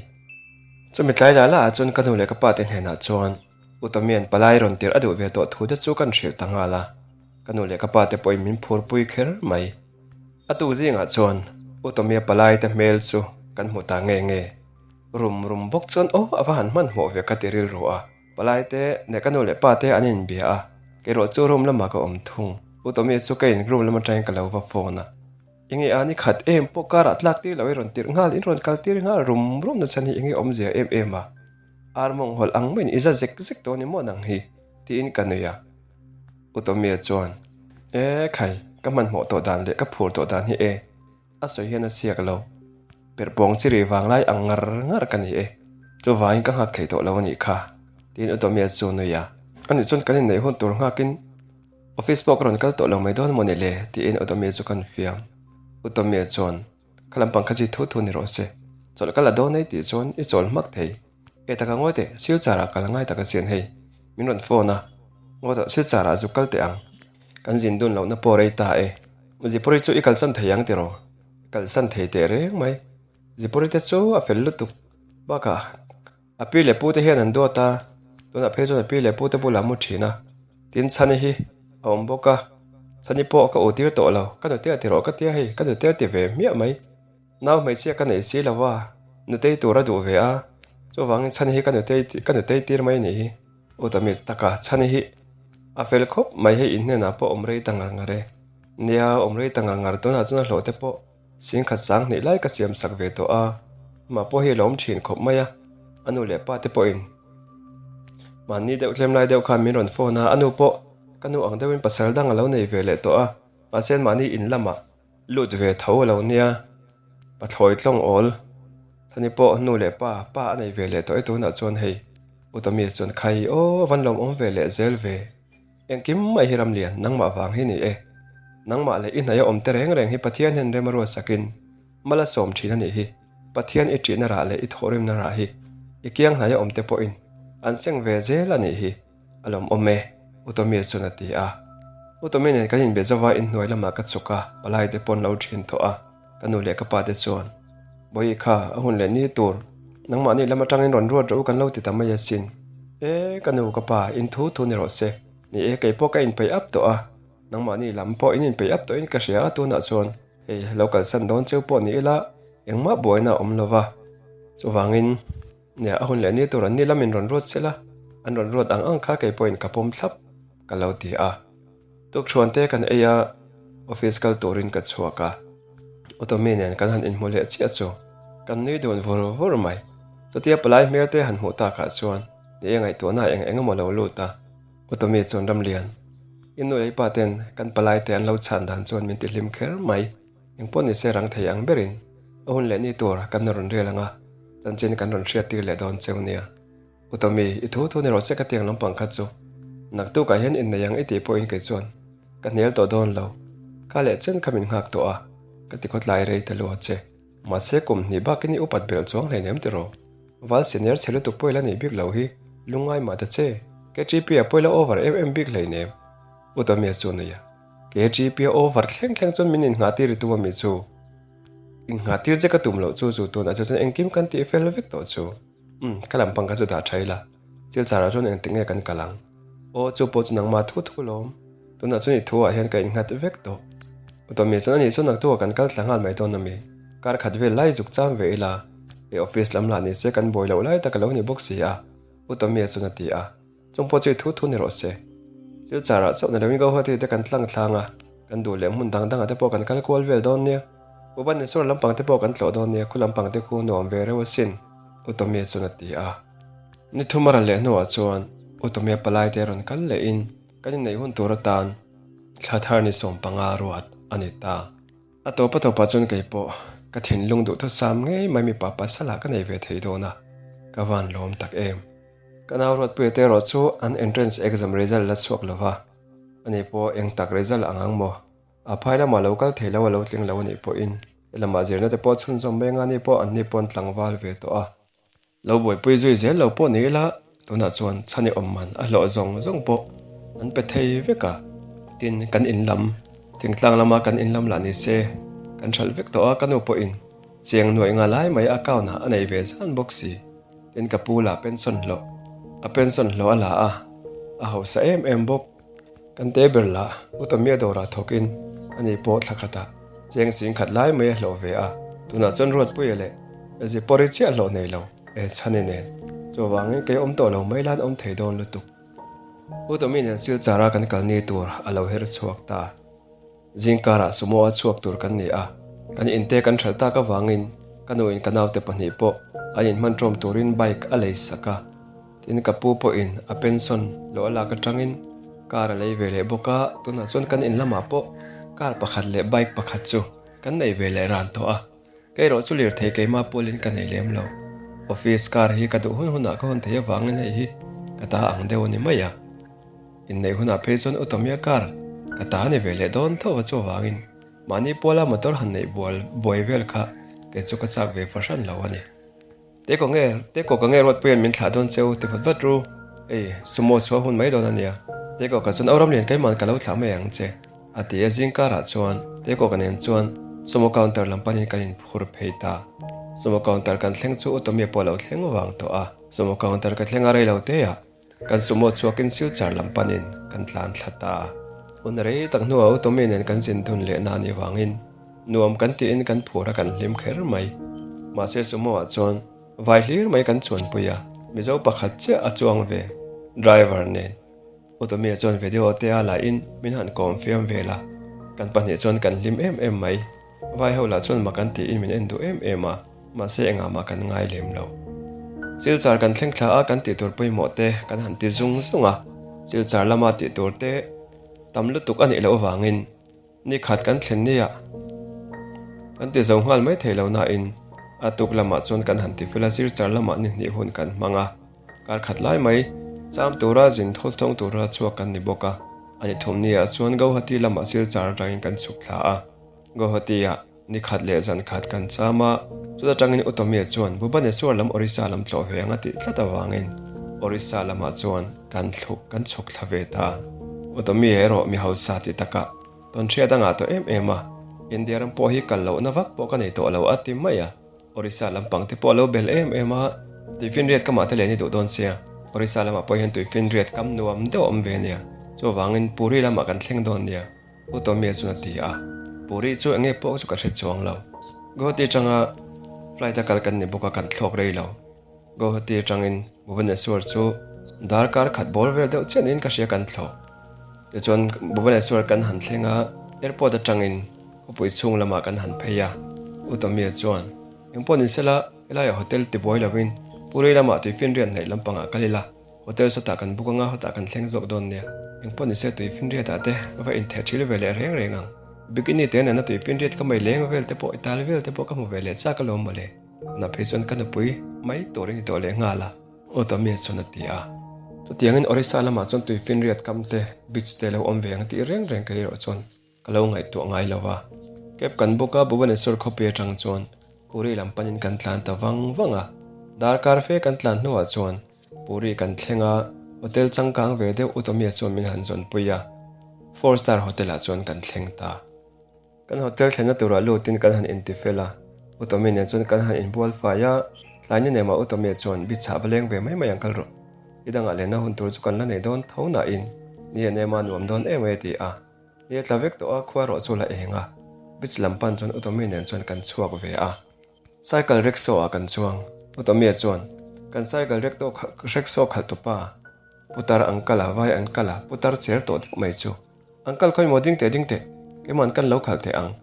Chumi tlai lah lah ah chuan ka nu leh ka pa te hnenah chuan U Tomian palai rawn tirh a duh ve tawh thu te chu kan hrilh ta nghal a, ka nu leh ka pa te pawhin min phurpui kher mai. A tuk zingah chuan U Tomia palai te hmel chu kan hmu ta nge nge. Rum rum bawk chuan aw a va han hmanhmawh ve ka ti rilru a. Palai te leh ka nu leh pa te an inbia a, kei erawh chu room lamah ka awm thung. U Tommy chu ka in room lam atangin ka lo va phone a. Enge a ni khat em pawh karah tlak tir lo i rawn tirh nghal, in rawn kal tir nghal rum rum na chhan hi enge awmzia em em a. Ar mawng hawlh ang maiin i za zek zek tawh ni maw nang hi? tiin ka nui a. U Tommy chuan, E khai, ka hmanhmawh tawh dan leh ka phur tawh dan hi e. A sawi hian a siak lo. Perhpawng chi rih vang lai ang ngar ngar ka ni e. Chuvangin ka nghak thei tawh lo a nih kha, tiin Utomia chu nui a. Ani chuan kan inneih hun tur nghakin office pawh ka rawn kal tawh lo mai dawn maw ni le, tiin Utomia chu kan fiam. Utomia chuan, Kha lampang kha chi thu thu ni rawh se. Chawlh ka la dawn e tih chuan i chawl hmak thei. E taka ngawi teh, Silchar ah kal ngai tak asin hei. Min rawn phone a. Ngawi tawh, Silchar ah zuk kal teh ang. Kan zin dun lohna pawh rei ta e. Zipuri chu i kalsan thei ang tiraw? I kalsan thei teh reng mai. Zipuri te chu a fel lutuk. Bakah a pi leh pu te hian an duat a, tunah phei chuan a pi leh pu te bulah a mu thin a. Tin Chhani hi a awm bawk a, Chhani pawh ka utir tawh lo, ka nutea ti rawh ka tia hei, ka nutea ti ve hmiah mai. Nau hmeichhia ka nei si lo a, nutei tur a duh ve a, chuvangin Chhani hi ka nutei ka nutei tir mai a nih hi. U Tamir taka Chhani hi a fel khawp mai hei in hnenah pawh awm rei ta ngar ngar e. Nia awm rei ta ngar ngar tunah chuan a hlawh te pawh singkhat sang hnih lai ka siam sak ve tawh a, amah pawh hi a lo awm thin khawp mai a, a nu leh pa te pawhin mahni deuh tlem lai deuh khan min rawn phone a, a nu pawh ka nu ang deuhin pasal dang a lo nei ve leh tawh a, mahse mahni in lamah Lut ve tho a lo nia, pathlawi tlawng awl thani pawh nu leh pa, pa a nei ve leh tawh e tunah chuan hei Utamia chuan khai aw van lawm awm ve leh zel ve, engkim mai hi Ramlian nangmah vang hi ni e, nangmah leh i hnaih a awm te reng reng hi Pathian hian rem a ruatsakin mal a sawm thin a nih hi, Pathian i ṭihna rah leh i thawhrimna rah hi i kiang hnaih a awm te pawhin an seng ve zel a nih hi. A lawm awm e, U Tommy chuan a ti a. U Tommy nen kan inbe zauh a, inhnuai lamah ka chhuk a, palai te paw'n lo ṭhin tawh a, ka nu leh ka pa te chuan, Bawihi kha, a hun leh ni tur, nangmahni lam aṭangin rawn ruat rawh u kan lo ti ta mai asin. E, ka nu ka pa, in thu thu ni rawh se. Ni e, kei pawh ka inpeih ap tawh a, nangmahni lam pawh in inpeih ap tawhin ka hria a, tunah chuan hei lo kalsan dawn cheu pawh ni ila, engmah buaina a awm lo va, chuvangin, Nia, a hun leh ni tur an ni lamin rawn ruat sela, an rawn ruat ang ang kha kei pawhin ka pawm thlap ka lo ti a. Tukthuan te kan ei a, office kal turin ka chhuak a. Utomi nen kan han inhmu leh chiah chu kan nui dun vur vur mai. Chutia palai hmel te han hmuh takah chuan ni e ngaihtuahna eng eng emaw lo lut a. Utomi chuan Ramlian, i nu leh i pa ten kan palai te an lo chhan dan chuan min tihlim kher mai. Engpawh ni se rang thei ang berin a hun leh ni tur kan rawn rel ang a, chanchin kan rawn hriat tir leh dawn cheu nia. U Tommy, i thu thu ni rawh se ka tiang lampang kha chu. Naktukah hian innei ang i tih pawhin kei chuan ka hnial tawh dawn lo. Kha leh chen kha min nghak tawh a, ka ti khawtlai rei ta luat che. Mahse kum hnih bakin i upat belh chuang hleinem tiraw? Val senior chhe lutuk pawh i la nei bik lo hi, lungngai mah ta che. KTP-a pawh i la over em em bik hleinem. U Tommy-a chu a nei a. KTP a over thleng thleng chuan min innghah tir i tum a mi chu? Innghah tir che ka tum loh chu chu tunah chu chuan engkim kan tih fel vek tawh chu. Umm, ka lampang kha chu dah tha ila, Silchar ah chuan engtik nge kan kal ang? Aw, chu pawh chu nangmah thu thu lawm. Tunah chuan i thu ah hian ka innghat vek tawh. Utawmi chuan anih chuan naktuk ah kan kal thla nghal mai dawn a mi? Kar khat vel lai zuk cham ve ila, i office lam lah ni se kan buai loh lai tak a lo ni bawk si a, Utawmia chuan a ti a. Chung pawh chu i thu thu ni rawh se. Silchar ah chauh ni loin Guwahati te kan tlang thlang a, kan duh leh hmun dang dangah te pawh kan kal kual vel dawn nia. Bhubaneswar lampang te pawh kan tlawh dawn nia, khu lampang te khu nuam ve reuh asin, Utawmia chuan a ti a. Ni thum a ral leh hnuah chuan Utawmia palai te rawn kal lehin kan inneih hun tur atan thla thar ni 15 ruat a ni ta. A tawp a tawpah chuan kei pawh ka thinlung duhthusam ngei mai mipa pasal ah ka nei ve thei dawn a, ka van lawm tak em. Ka nau Ruatpuia te erawh chu an entrance exam result la chhuak lo va, ani pawh eng tak result ang ang maw? A phai lamah lo kal thei lo a lo tling lo anih pawhin helamah zirna te pawh chhunzawm mai anga ni pawh an ni pawh an tlangval ve tawh a. Lo buaipui zui zel lo pawh ni ila tunah chuan chhan i awm man a hlawh zawng zawng pawh an pe thei vek a. Tin, kan in lam, thingtlang lama kan in lam lah ni se kan hralh vek tawh a, ka nu pawhin chiang nuaih nga lai mai account ah a nei ve zan bawk si. Tin, ka pu lah pension hlawh, a pension hlawh a la a, a hausa em em bawk. Kan te ber lah Utamia dawrah thawkin ani pawh thla khatah cheng sing khat lai mai a hlawh ve a, tunah chuan Ruatpuia leh Zipawri chiah hlawh nei lo e chhani nen chuvangin kei awm tawh lo mai lan awm thei dawn lutuk. Utami nen Silchara kan kal ni tur a lo her chhuak ta. Zingkarah sumo a chhuak tur kan ni a, kan inte kan hralh tak avangin ka nuin ka naute pahnih pawh an inhman ṭawm turin bike a lei sak a. Tin, ka pu pawhin a pension loh a lak aṭangin car a lei ve leh bawk a, tunah chuan kan in lamah pawh car pakhat leh bike pakhat chu kan nei ve leh ran tawh a. Kei erawh chu lirthei keimah pawlin ka nei lem lo. Office car hi ka duh hun hunah ka hawn thei avangin hei hi ka ta ang deuh a ni mai a. Inneih hunah phei chuan Utomia car ka ta a ni ve leh dawn tho a chuvangin mahni puala motor han neih bual buai vel kha kei chu ka chak ve fahran lo a ni. Te kaw nge, te kaw ka nge Ruatpuia'n min thlah dawn cheu ti vat vat ru. Ei, sumo chhuah hun mai dawn a nia. Te kaw ka chuan Au Ramlian keima'n ka lo thlah mai ang che a ti a zing karah chuan te kaw ka nen chuan sumo counter lam panin kan inphur phei ta. Sumo counter kan thleng chu Utomia pawh a lo thleng vang tawh a. Sumo counter ka thleng a rei lo te ah. Kan sumo chhuakin Silchar lam panin kan tlan thla ta. Hun rei tak hnuah Utomi nen kan zin dun leh na anih vangin nuam kan tiin kan phur a kan hlim kher mai. Mahse sumo ah chuan vai hlir mai kan chuanpui a, Mizo pakhat chiah a chuang ve, driver nen. Utomi chuan video te a lahin min han kawm fiam vel a, kan pahnih chuan kan hlim em em mai. Vai ho lah chuan mak an tiin min en duh em em a, mahse engah mah kan ngai lem lo. Silchar kan thleng thla a, kan tih tur pawimawh te kan han ti zung zung a, Silchar lama tih tur te tam lutuk a nih loh avangin ni khat kan thlen nia kan ti zo nghal mai thei lo nain a tuk lamah chuan kan han ti fel a, Silchar lamah ni hnih hun kan hmang a, kar khat lai mai cham tura zin thawlthawng tura chhuak kan ni bawk a, a ni thum niah chuan Guwahati lamah Silchar atangin kan chhuk thla a. Guwahati-ah ni khat leh zan khat kan cham a, chuta tangin Utomia chuan Bhubaneswar lam Orissa lam tlawh ve ang a tih tlat avangin Orissa lamah chuan kan thluk kan chhuk thla ve ta. Utomia erawh mi hausa ti takah tawnhriat a ngah tawh em em a, India ram pawh hi kal lohna vak pawh ka nei tawh lo a ti mai a, Orissa lampang te pawh a lo bel em em a, tuifinriat kamah te len i duh dawn sia, Orissa lamah pawh hian tuifinriat kam nuam deuh a awm ve ania, chuvangin Puri lamah kan thleng dawn nia. U Tommy chuan a ti a, Puri chu enge pawh chu ka hre chuang lo. Guwahati atanga flight a kal kan ni bawk a, kan thlawk rei lo. Guwahati atangin Bhubaneswar chu darkar khat bawr vel deuh chiah niin ka hria kan thlawh. Tichuan Bhubaneswar kan han thleng a, airport atangin khawpui chhung lamah kan han phei a. U Tommy chuan, Engpawh ni sela, helaiah hotel tibuai lovin Puri lamah tuifinriat hnaih lampangah kal ila. Hotel sawtah kan buk anga hawtah kan thleng zawk dawn nia. Engpawh nise tuifinriatah te va intheh thil ve leh reng reng ang. Bikini te nena tuifinriat ka mai leng vel te pawh i tal vel te pawh ka hmu ve leh chak alawm mawle. Tunah phei chuan ka nupui mai tur i ni tawh leh nghal a, Aw Tommy chuan a ti a. Chutiangin Orissa lamah chuan tuifinriat kam te, beach te lo awm ve ang tih reng reng ka erawh chuan Ka lo ngaihtuah ngai lo a. Cab kan book a, Bhubaneswar khawpui atang chuan Puri lam panin kan tlan ta vang vang a. Darkar fe kan tlan hnuah chuan Puri kan thleng a, hotel changkang ve deuh Utomia chuan min han zawnpui a. Four Star Hotel ah chuan kan thleng ta. Kan hotel thlenna turah lutin kan han inti fel a, U Tommy nen chuan kan han inbual fai a, tlai ni nemah U Tommy chuan Bichah va leng ve mai mai ang kal rawh. I dangah lenna hun tur chu kan la nei dawn tho nain ni a nema nuam dawn em mai a ti a. Ni a tla vek tawh a, khua rawh chu la eng a. Beach lam pan chuan U Tommy nen chuan kan chhuak ve a. Cycle rickshaw ah kan chuang. U Tommy chuan, Kan cycle rickshaw khalh tupa, Putar an kal a, vai an kal a, putar cher tawh deuh mai chu. An kal khawi maw ding teh ding teh, keima'n kan lo khalh teh ang.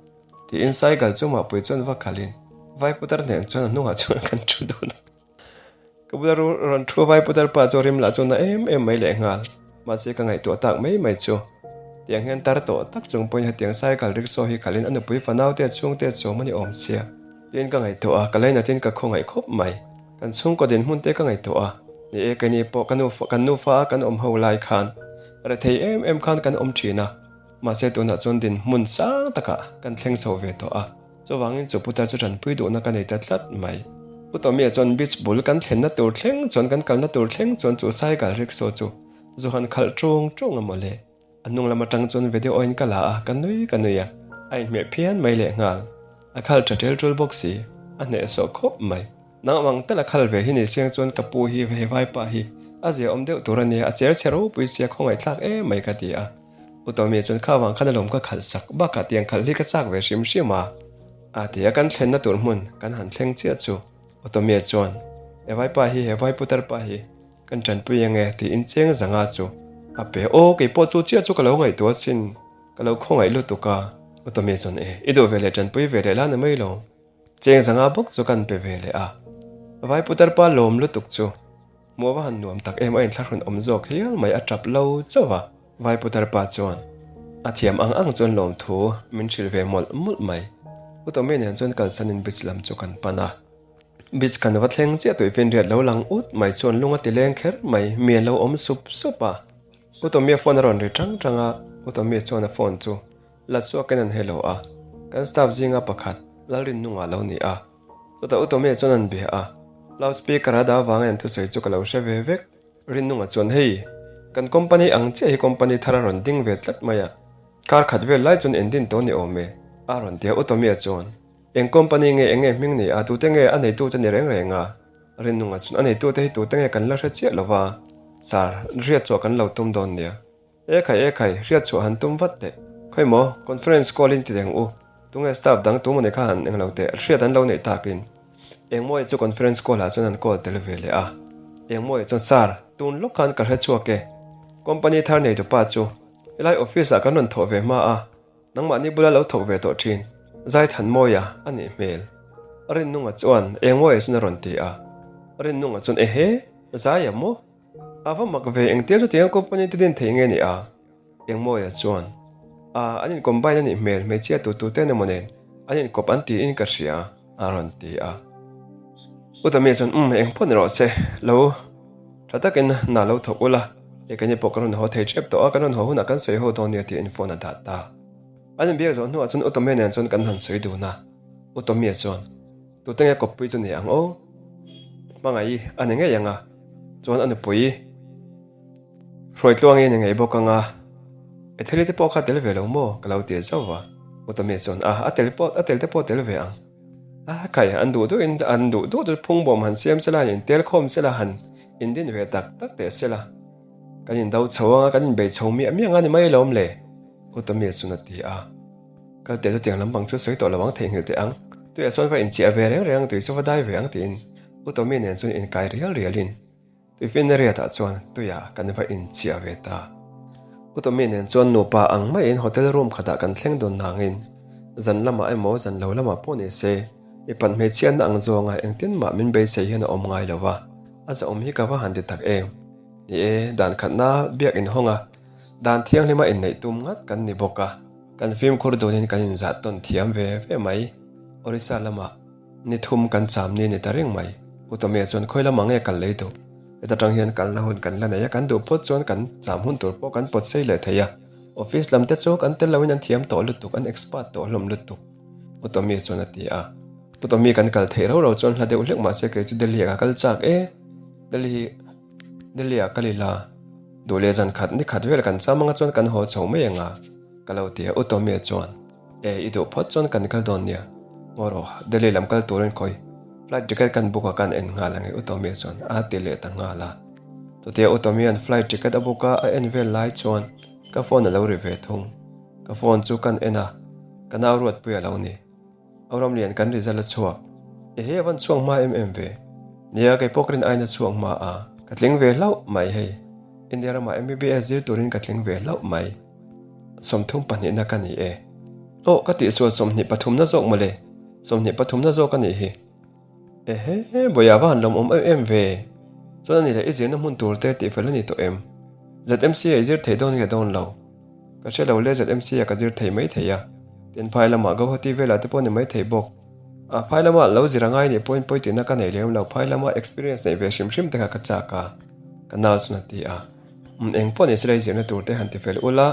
Tiin cycle chu mahpui chuan va khalhin vai putar hneh chuan a hnungah chuan kan thu dun a. Ka bula rawn thu vai putar pa chu rim lah chu na em em mai lehnghal. Mahse ka ngaihtuah tak mai mai chu. Tiang hian tar tawh tak chung pawhin hetiang cycle rickshaw hi khalhin a nupui fanau te a chhungte a chawm a ni awm sia. Tiin ka ngaihtuah a, ka lainatin ka khawngaih khawp mai. Kan chhungkaw dinhmun te ka ngaihtuah a, ni e keini pawh ka nu kan nufa a kan awm ho lai khan rethei em em khan kan awm thin a, mahse tunah chuan dinhmun sang takah kan thleng chho ve tawh a, chuvangin chu putar chu tanpui duhna ka nei ta tlat mai. Pu Tommy-a chuan beach bul kan thlenna tur thleng chuan kan kalna tur thleng chuan chu cycle rickshaw chu zu han khalh ṭung ṭung a mawle. A hnung lam atang chuan video in ka la a, ka nui ka nui a, a inhmeh phian mai leh nghal. A khal tha tel tul bawk si, a hnehsawh khawp mai. Nang ang tal a khal ve hi ni siang chuan ka pu hi he vaipa hi a zia awm deuh tur a nia, a cher chhe ropui sia khawngaihthlak em mai ka ti a. U Tommy chuan kha vang khan alawm ka khalh sak bakah tiang khalh hi ka chak ve hrim hrim a. A ti a, kan thlenna tur hmun kan han thleng chiah chu U Tommy chuan he vaipa hi he vaiputar pa hi Kan tanpui ang e tiin cheng zanga chu a pe. Aw kei pawh chu chiah chu ka lo ngaihtuah asin, ka lo khawngaih lutuk a. Utami chuan e, i duh ve leh tanpui ve leh la ni mai lo. Cheng zanga bawk chu kan pe ve leh a. Vai putar pa lawm lutuk chu hmuh va han nuam tak em a inthlahrun awm zawk hial mai a tap lo chauh a. Vai putar pa chuan a thiam ang ang chuan lawmthu min hrilh ve mawlh mawlh mai. Utami nen chuan kalsanin beach lam chu kan pan a. Beach kan va thleng chiah tui finriat lo lang ut mai chuan lung a ti leng kher mai, mi an lo awm sup sup a. U Tommy-a phone a rawn ri tang tang a, U Tommy chuan a phone chu la chhuakin an hello a, kan staff zinga pakhat Lalrinnunga lo ni a. Chutah U Tommy-a chuan an bia a, loud speaker a dah avangin an thusawi chu ka lo hre ve vek. Rinnunga chuan hei, kan company ang chiah hi company thar a rawn ding ve tlat mai a, kar khat vel lai chuan endin tawh ni awm e, a rawn ti a U Tommy-a chuan. Eng company nge eng nge hming ni a, tute nge a neitute ni reng reng a? Rinnunga chuan a neitute hi tute nge kan la hre chiah lo va, Sir, hriat chhuah kan lo tum dawn nia. E khai e khai, hriat chhuah han tum vat teh. Khawi maw, conference call in ti reng u. Tunge staff dang tu mawni kha han eng lo teh, hriat an lo neih takin. Engmawia chu conference call ah chuan an call tel ve leh a. Engmawia chuan, Sir, tun lawk khan ka hre chhuak e. Company thar neitupa chu helai office ah kan rawn thawh ve hma a. Nangmahni bula lo thawk ve tawh thin Zaithanmawia a nih hmel. Rinnunga chuan Engmawia chuan a rawn ti a. Rinnunga chuan Ehe, Zaia maw? A va mak ve, engtia chutianga company te din thei nge ni a? Engmawia chuan A, an in combine a nih hmel, hmeichhia tu tu te emaw nen an inkawp an tiin ka hria a rawn ti a. Utami chuan Umm, engpawh ni rawh se, lo tha takin hna lo thawk ula, hei keini pawh kan rawn haw thei tep tawh a, kan rawn haw hunah kan sawi ho dawn nia tiin phone a dah ta. An inbiak zawh hnuah chuan Utami nen chuan kan han sawi dun a, Utami chuan Tute nge kawppui chu ni ang aw? Hmangaih a ni ngei ang a, chuan a nupui Hruaitluangin i ngei bawk ang a, Etheli te pawh kha tel ve lo maw? ka lo ti zauh va. Utami chuan, A, a tel pawh, a tel te pawh tel ve ang. A, khai, an duh duhin, an duh duh chu phungbawm han siam sela, han intel khawm sela, han indin ve tak tak teh sela. Kan indo chho ang a, kan inbei chho miah miah ang a ni mai alawm le, Utami chuan a ti a. Kal teh chu tiang lampang chu sawi tawh lo ang, theihnghilh teh ang. Tuiah chuan va inchiah ve reng reng ang, tui chu va dai ve ang tiin Utami nen chuan inkai rial rialin Tuifin riatah chuan tuiah kan va inchiah ve ta. U Tommy nen chuan nupa ang maiin hotel room khatah kan thleng dun nangin zan lamah emaw zan lo lamah pawh ni se mipat hmeichhiatna ang zawnga engtin mah min beisei hian a awm ngai lo va, a zahawm hi ka va han ti tak em. Ni e, dan khatna biak inhawng a, dan thianghlima inneih tum ngat kan ni bawk a, kan fimkhur dunin kan inzah tawn thiam ve ve mai. Orissa lamah. Ni thum kan cham ni ni ta reng mai. U Tommy chuan khawi lamah nge kal lei duh? Heta tang hian kalna hun kan la nei a, kan duh phawt chuan kan cham hun tur pawh kan pawt sei leh thei a. Office lam te chu kan tel loin an thiam tawh lutuk, an expert tawh hlawm lutuk. U Tommy chuan a ti a. U Tommy kan kal theih rau rau chuan hla deuh hlek mahse kei chu Delhi ah ka kal chak e. Delhi Delhi ah kal ila. Duh leh zan khat ni khat vel kan cham anga chuan kan haw chho mai ang a, ka lo ti a, U Tommy-a chuan, E, i duh phawt chuan kan kal dawn nia, ngaw rawh, Delhi lam kal turin khawi flight ticket kan book a kan en nghal ang e, U Tommy-a chuan a ti leh ta nghal a. Chutia U Tommy-a'n flight ticket a book a a en vel lai chuan ka phone a lo ri ve thung. Ka phone chu kan en a, ka nau Ruatpui a lo ni. Auramlian kan result a chhuak. Ehe a van chhuak hma em em ve. Nia kei pawh ka rin aiin a chhuak hma a, ka tling ve hlauh mai hei. India ramah MBBS zir turin ka tling ve hlauh mai. 30 pahnihna ka ni e. Aw ka tihsual 23 na zawk mawle, 23 na zawk a nih hi. Ehe Bawia va han lawmawm em em ve. Chuan a ni leh i zirna hmun tur te tihfel a ni tawh em? ZMC a i zir thei dawn nge dawn lo? Ka hre lo le ZMC a ka zir thei mai thei a, tin phai lamah Guwahati velah te pawh ni mai thei bawk. A phai lama lo zir a ngai nih pawhin pawi tihna ka nei lem lo, phai lama experience neih ve hrim hrim te kha ka chak a, ka nau chuan a ti a. Umm eng pawh nise lei zirna tur te han ti fel ula,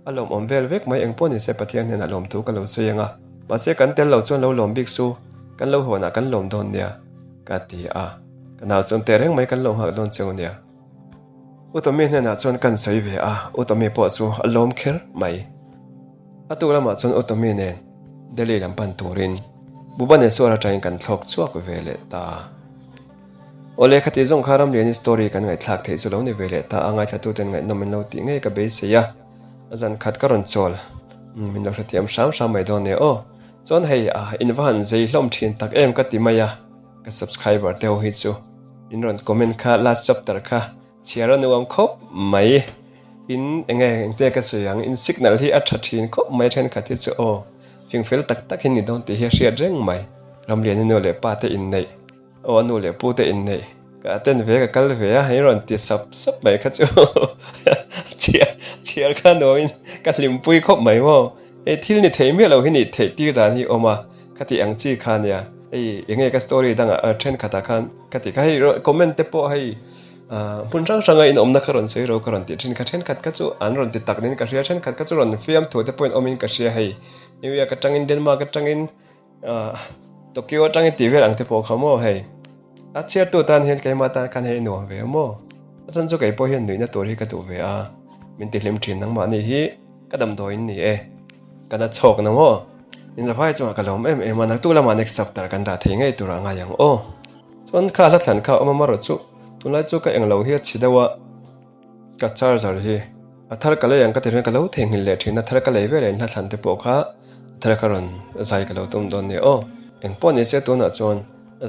a lawmawm vel vek mai eng pawh nise Pathian hnenah lawmthu ka lo sawi ang a, mahse kan tel lo chuan lo lawm bik su, kan lo hawnah kan lawm dawn nia, ka ti a. Ka nau chuan tehreng mai kan lo nghak dawn cheu nia. U Tommy hnenah chuan kan sawi ve a, U Tommy pawh chu a lawm kher mai. A tuk lamah chuan U Tommy nen Delhi lam pan turin Bhubaneswar atangin kan thlawk chhuak ve leh ta. Awle khati zawng kha Ramliani story kan ngaihthlak theih chu lo ni ve leh ta a, ngaithlatuten ngaihnawm min lo tih ngei ka beisei a, zan khat ka rawn chawl min lo hrethiam hram hram mai dawn nia aw. Chuan hei in va han zei hlawm thin tak em ka ti mai a. Ka subscriber te ho hi chu in rawn comment kha last chapter kha chhiar a nuam khawp mai in enge engte ka sawi ang in signal hi a tha thin khawp mai thenkhat hi chu aw fingfel tak tak hi ni dawn tih hi a hriat reng mai Ramliani nu leh pa te inneih aw a nu leh pu te inneih ka attend ve ka kal ve a hei rawn ti sap sap mai kha chu chhiar chhiar kha nuam in ka hlimpui khawp mai maw hei thil ni thei miah lo hi nih theih tir dan hi a awm a. Ka tih ang chi kha nia, hei enge ka story dangah thenkhatah khan ka tih kha hei comment te pawh hei hmun hrang hranga in awmna kha rawn sawi ro ka rawn tih thin kha thenkhat kha chu an rawn ti tak niin ka hria thenkhat kha chu rawn fiamthu te pawhin awmin ka hria hei New York atangin Denmark atangin Tokyo atangin tih vel ang te pawh kha maw hei a chhiartu tan hian keimah tan khan hei nuam ve maw a chhan chu keipawh hian nuihna tur hi ka duh ve a min tihlim thin nangmahni hi. Ka damdawiin ni e. Ka na chhawk na maw? Inzavai chungah ka lawm em em a, naktuk lamah next chapter kan dah thei ngei turah ngai ang aw. Chuan kha hla thlan kha a awm a marawh chu tunlai chu ka englo hi a chhi deuh a, ka charger hi a thar ka lei ang ka ti reng ka lo theihnghilh leh thin a, thar ka lei veleh in hla thlan te pawh kha a thar ka rawn zai ka lo tum dawn nia aw. Engpawh ni se tunah chuan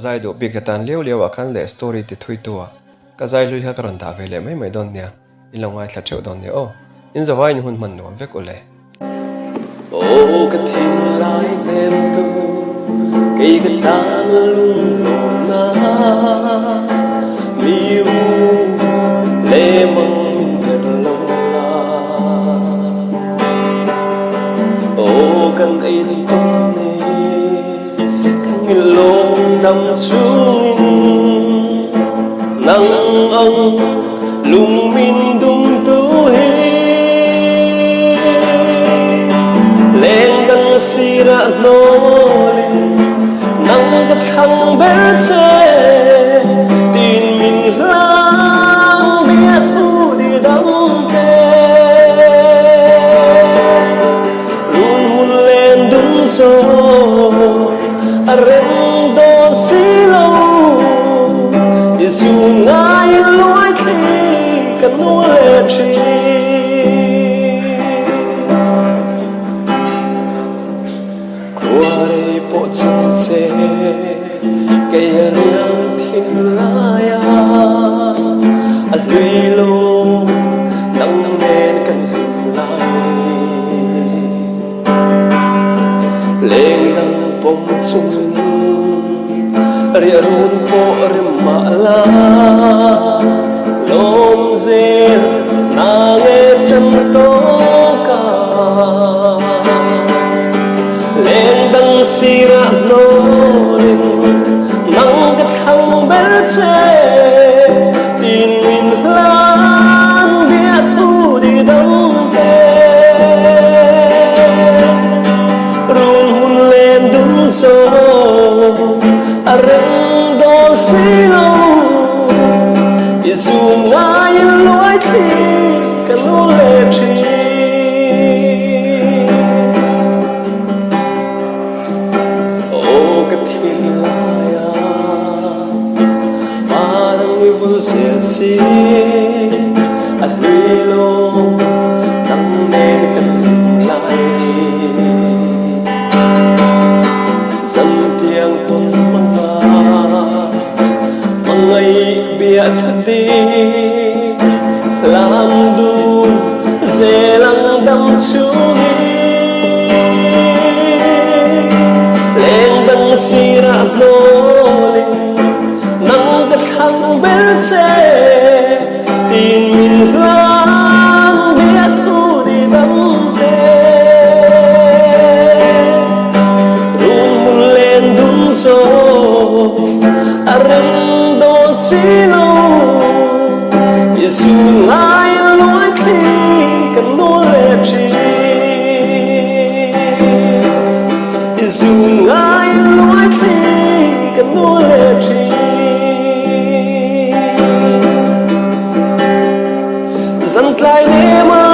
zai duh bik te tan liau liau ah khan leh story ti thui tu ah ka zai hlui kha ka rawn dah ve leh mai mai dawn nia. In lo ngaithla theuh dawn nia aw. In zavai in hun hman nuam vek ule. Aw ka thinlai hmel tu kei ka tan a lunglawn na mi u le mang min der lo la Aw kan ei tawp ni kan ngilawm dam chungin nang ang Lung min dum tu hi Leng dang sirah hnawlin Nang ka thlang ber che Tin min hlang bia thu di dang te Run hmun len dum zo A rem dawn si lo I zun ngaiin luai thli ka nu leh thin. Khuarei pawh chan se kei a riang thin lai a, a hlui lo nang nen kan hlim lai ni. Leng dang pawm chungin riahrun pawh rem mah la, lawm zel na nge chan tawk a. Leng dang sirah hnawlin nang ka thlang ber che, tin min hlan biahthu di dang te. Run hmun len dun zo a reng dawn si lo, i zum ngaiin luai thli. thinlaia Parang i vul zel si a hlui lo nang nen kan lai ni. Zan tiang tawn hmanga hmangaih bia thut i hlan dun zel ang dam chungin leng dang sirah hnawlin nang ka thlang ber che tiin min hlan bia thu di dam te. Run hmun len dun zawk a rem dawn si lo. I zun ngai luai thli kan nawl leh thin. I zun ngai luai thli kan nawl leh thin. Zan tlai nem a.